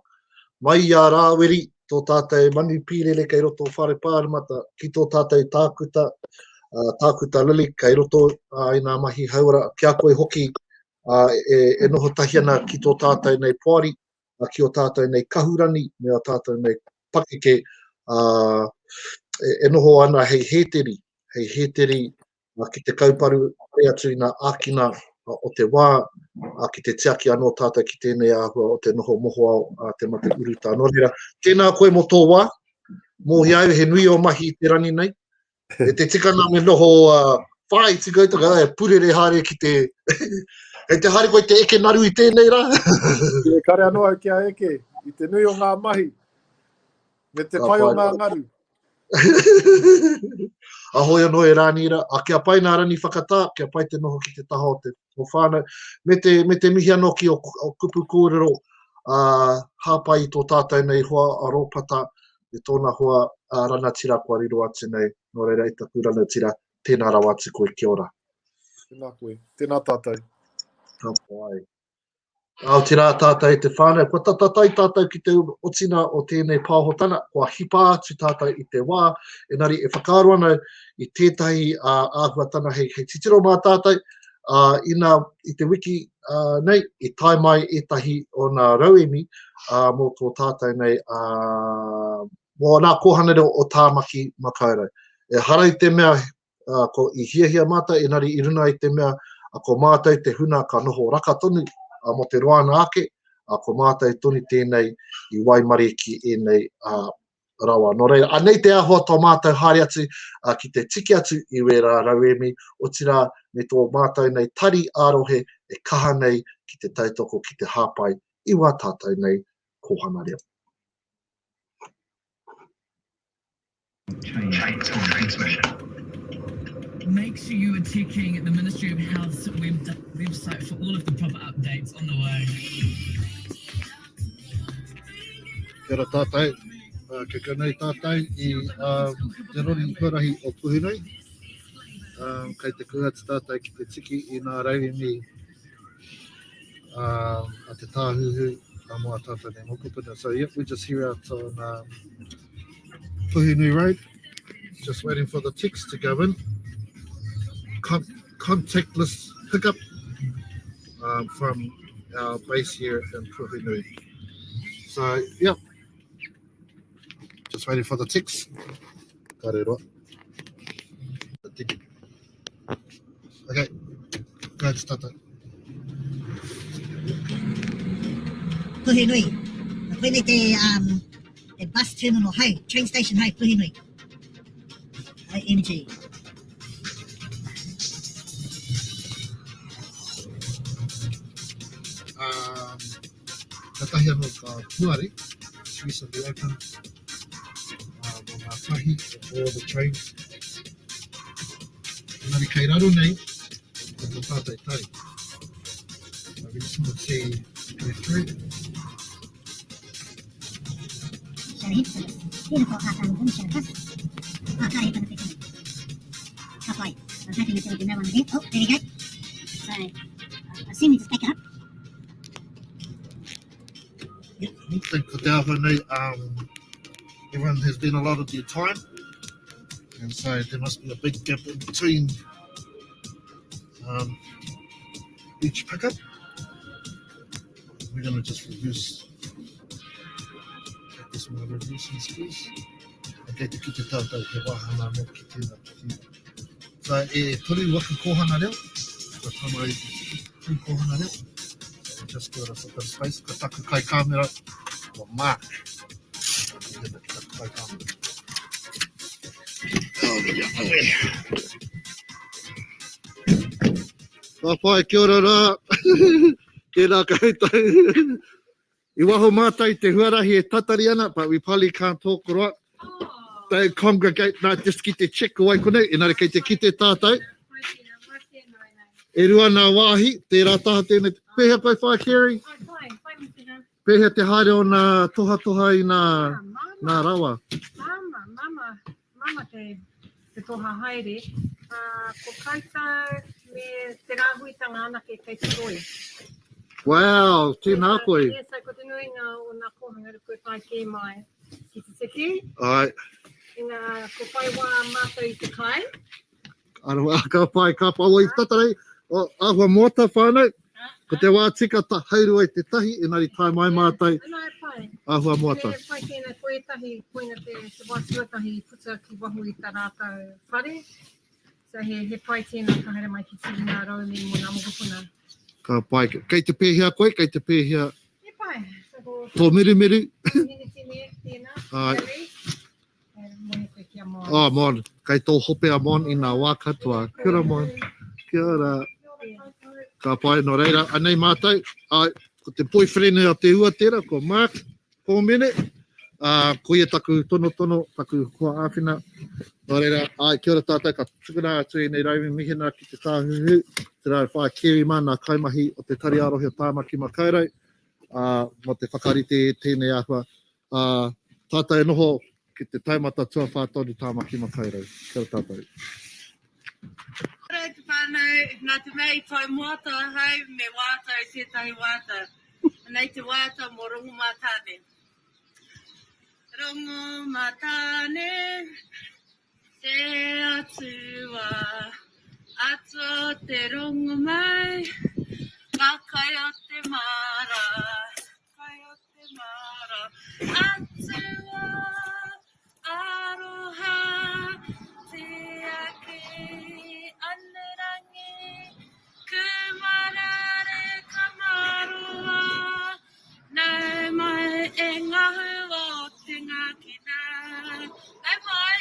Mai i a Rāwiri, tō tātou manu pīrere kei roto o Whare Pāremata, ki tō tātou tākuta, tākuta Lily kei roto i ngā mahi hauora, ki a koe hoki e, e noho tahi ana ki tō tātou nei poari, ki ō tātou nei kahurani me ō tātou nei pakeke, e, e noho ana hei hēteri, hei hēteri ki te kauparu atu i ngā ākina o te wā, ki te tiaki anō tātou ki tēnei āhua o te noho mohoao a te mate urutā. Nō reira, tēnā koe mō tō wā, mōhio au he nui ō mahi i te rangi nei, e te tikanga me noho uh, whāiti koutou, e purere haere ki te... Hei te haere koe te eke naru i tēnei rā? E kare anō au kia eke, i te nui o ngā mahi, me te pai o ngā ngaru. Ahoi anō e Rānira, a kia pai nā Rani whakatā, kia pai te noho ki te taha o te o whānau, me te, me te mihi anō ki o, o kupu kōrero a hāpai i tō tātou nei hoa a Rōpata, me tōna hoa a ranatira kua riro atu nei. Nō reira i taku ranatira, tēnā rawa atu koe, kia ora. Tēnā koe, tēnā tātou. Ka pai. Aotirā tātou e te whānau, kua tatatai tātou ki te otina o tēnei pāhotanga, kua hipa atu tātou i te wā, engari e whakaaro ana i tētahi āhuatanga hei, hei titiro mā tātou, Ā, ina i te wiki nei, i tae mai ētahi o nā rauemi ā, mō tō tātou nei, ā, mō nā kōhanga reo o Tāmaki Makaurau. Ehara i te mea ā, ko i hiahia mātou, engari i runga i te mea ā, ko mātou te huna ka noho raka tonu ā, mō te roana ake, ā, ko mātou tonu tēnei i waimarie ki ēnei ā, rawa. Nō reira, anei te āhua tō mātou haere atu ā, ki te tiki atu i wērā rauemi, otirā me tō mātou nei tari ā-rohe e kaha nei ki te tautoko, ki te hāpai i wā tātou nei kōhanga reo. Change transmission. Make sure you are checking the Ministry of Health's web website for all of the proper updates on the way. Kia ora tātou, uh, kei konei tātou i uh, te rori huarahi o Puhinui. Um, kei te kuhu atu tātou ki te tiki i ngā rauemi uh, a te tāhuhu a mō a tātou nei mokopuna. So yep, we're just here out on um, Puhinui Road, just waiting for the text to go in. Con contactless pickup um, from our base here in Puhinui. So, yep, just waiting for the text. Ka rero. Okay, go ahead, start that. Puhinui. Koinei te, um, te bus terminal hau, train station hau, Puhinui. OMG. Um, katahi anō ka puare, it's recently opened, uh, mō ngā tahi of all the trains. Engari kei raro nei, ko tō tātou tari. So we just want to see go through. Beautiful ātaahua bus. Oh, kāre he tana whetū. Ka pai. I was hoping that there would be no one there. Oh, there we go. So, I assume we just back it up. Yeah, I think ko te āhua nei, um, everyone has been allotted their time, and so there must be a big gap in between um, each pickup. We're going to just reverse, take this one reverse and squeeze. Okay, te kite tātou he wāhanga anō ki tēnā, ki tēnā. So, e toru waka kōhanga reo, ko tama i te tiki, tū kōhanga reo. So, just give us a bit of space. Ko taku kai kāmera, ko Mark. Ko taku kai kāmera. Oh, yeah. Ka pai, kia ora rā. Tēnā koutou. I waho mātou i te huarahi e tatari ana, but we probably can't talk roa. They congregate, nā, just ki te check ko wai konei, engari kei te kite tātou. E rua nā wāhi, tērā taha tēnei. Pēhea koe whae Kerry? Pēhea te haere o nā tohatoha i nā, nā rawa? Mama, mama, mama te, te toha haere. Uh, ko koutou me te rāhuitanga anake kei te toi. Wow, tēnā koe. Yeah, so ko te nuinga o nā kōhanga ruku e tae kē mai ki te tiki. Ai. Inā, ko whai wā mātou i te kai. Aroha, ka pai, ka pai. O, i tatarei, o, ahua moata whānau, ko te wā tika ta, haurua i te tahi, engari tae mai mātou, Nā, e pai. ahua moata. E pai tēnā, ko ētahi, koina te, te wā tuatahi i puta ki waho i tā rātou whare. So he, he pai tēnā ka haere mai ki tiri ngā rauemi mō ngā mokopuna. Ka pai. Kei te pēhea koe, kei te pēhea E pai. So ko tō mirumiru? Miniti me tēnā, Ai. Kelly. Oh, Mon, kei tō hope a Mon i ngā wā katoa. Kia ora, Mon. Kia ora. Ka pai, nō reira, anei mātou, ai, ko te boyfriend o te ua tērā, ko Mark Kōmene, uh, ko ia taku tonotono, taku hoa āwhina. Nō reira, ai, kia ora tātou, ka tukuna atu ēnei rauemi mihina ki te tāhuhu, te rā whā Kerry mā nā kaimahi o te Tari Ārohe o Tāmaki Makaurau, uh, mō te whakarite tēnei āhua. Ā, tātou e noho ki te taumata tuawhā tonu Tāmaki Makaurau. Kia ora tātou. Kia ora e te whānau, nā te mea i tae moata ahau me wāta i tētahi wāta. Anei te wāta mō Rongomātāne. Rongomātāne, te atua. Atua o te rongomai, ngā kai o te māra, kai o te māra. Atua aroha, tiaki anerangi, kūmarare ka maroa, nau mai e ngā hua o te ngākina. Nau mai,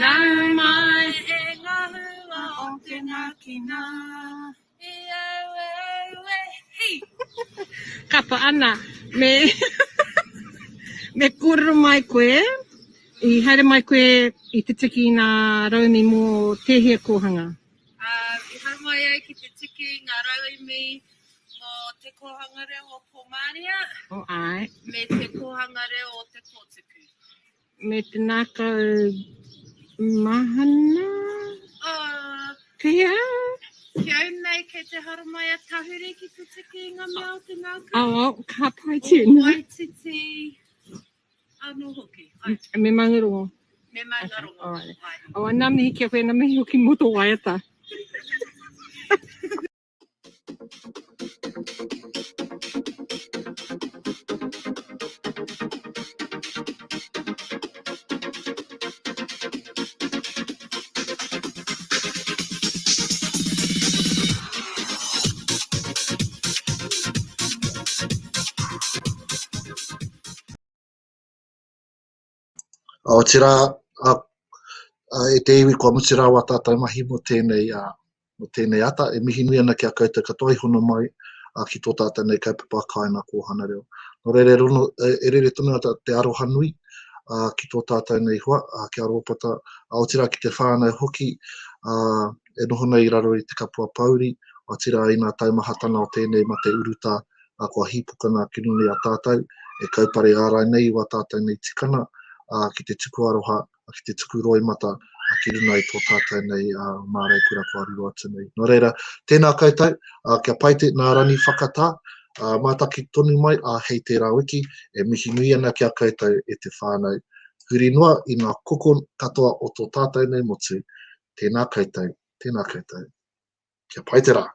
nau mai e ngā hua o te ngākina. I au au e hi! Kapa ana, me me kōrero mai koe, i haere mai koe i te tiki i ngā rauemi mō tēhea kōhanga? I haere mai au ki te tiki i ngā rauemi mō Te Kōhanga Reo o Pōmāria Oh, āe. me Te Kōhanga Reo o Te Kōtuku. Me te ngākau mahana? Oh. Pehea? Ki au nei, kei te haramai a Tahuri ki te tiki i ngā mea o te ngākau. Oh, ka pai tēnā. O Waititi anō hoki. Ai. Me Maungarongo. Me Maungarongo. Okay, all right. Ai. Oh, nā mihi ki a koe, nā mihi hoki mō tō waiata. Otirā, e te iwi kua mutu rā wā tātou mahi mō tēnei, mō tēnei ata, e mihi nui ana ki a koutou katoa i hono mai ki tō tātou nei kaupapa Kāinga Kōhanga Reo. Nō reira, e, rono, e rere tonu ana te aroha nui ki tō tātou nei hoa, ki a Rōpata, otirā ki te whānau hoki e noho nei i raro i te kapua pōuri, otirā i ngā taumahatanga o tēnei mate urutā ā, kua hīpokana ki runga i a tātou, e kaupare ārai nei i wā tātou nei tikanga, ā, ki te tuku aroha, ā, ki te tuku roimata, ā, ki runga i tō tātou nei, ā, māreikura kua riro atu nei. Nō reira, tēnā koutou, ā, kia pai te, nā Rani whakatā, ā, mātaki tonu mai, ā, hei tērā wiki, e mihi nui ana ki a koutou e te whānau, huri noa i ngā koko katoa o tō tātou nei motu, tēnā koutou, tēnā koutou. Kia pai te rā!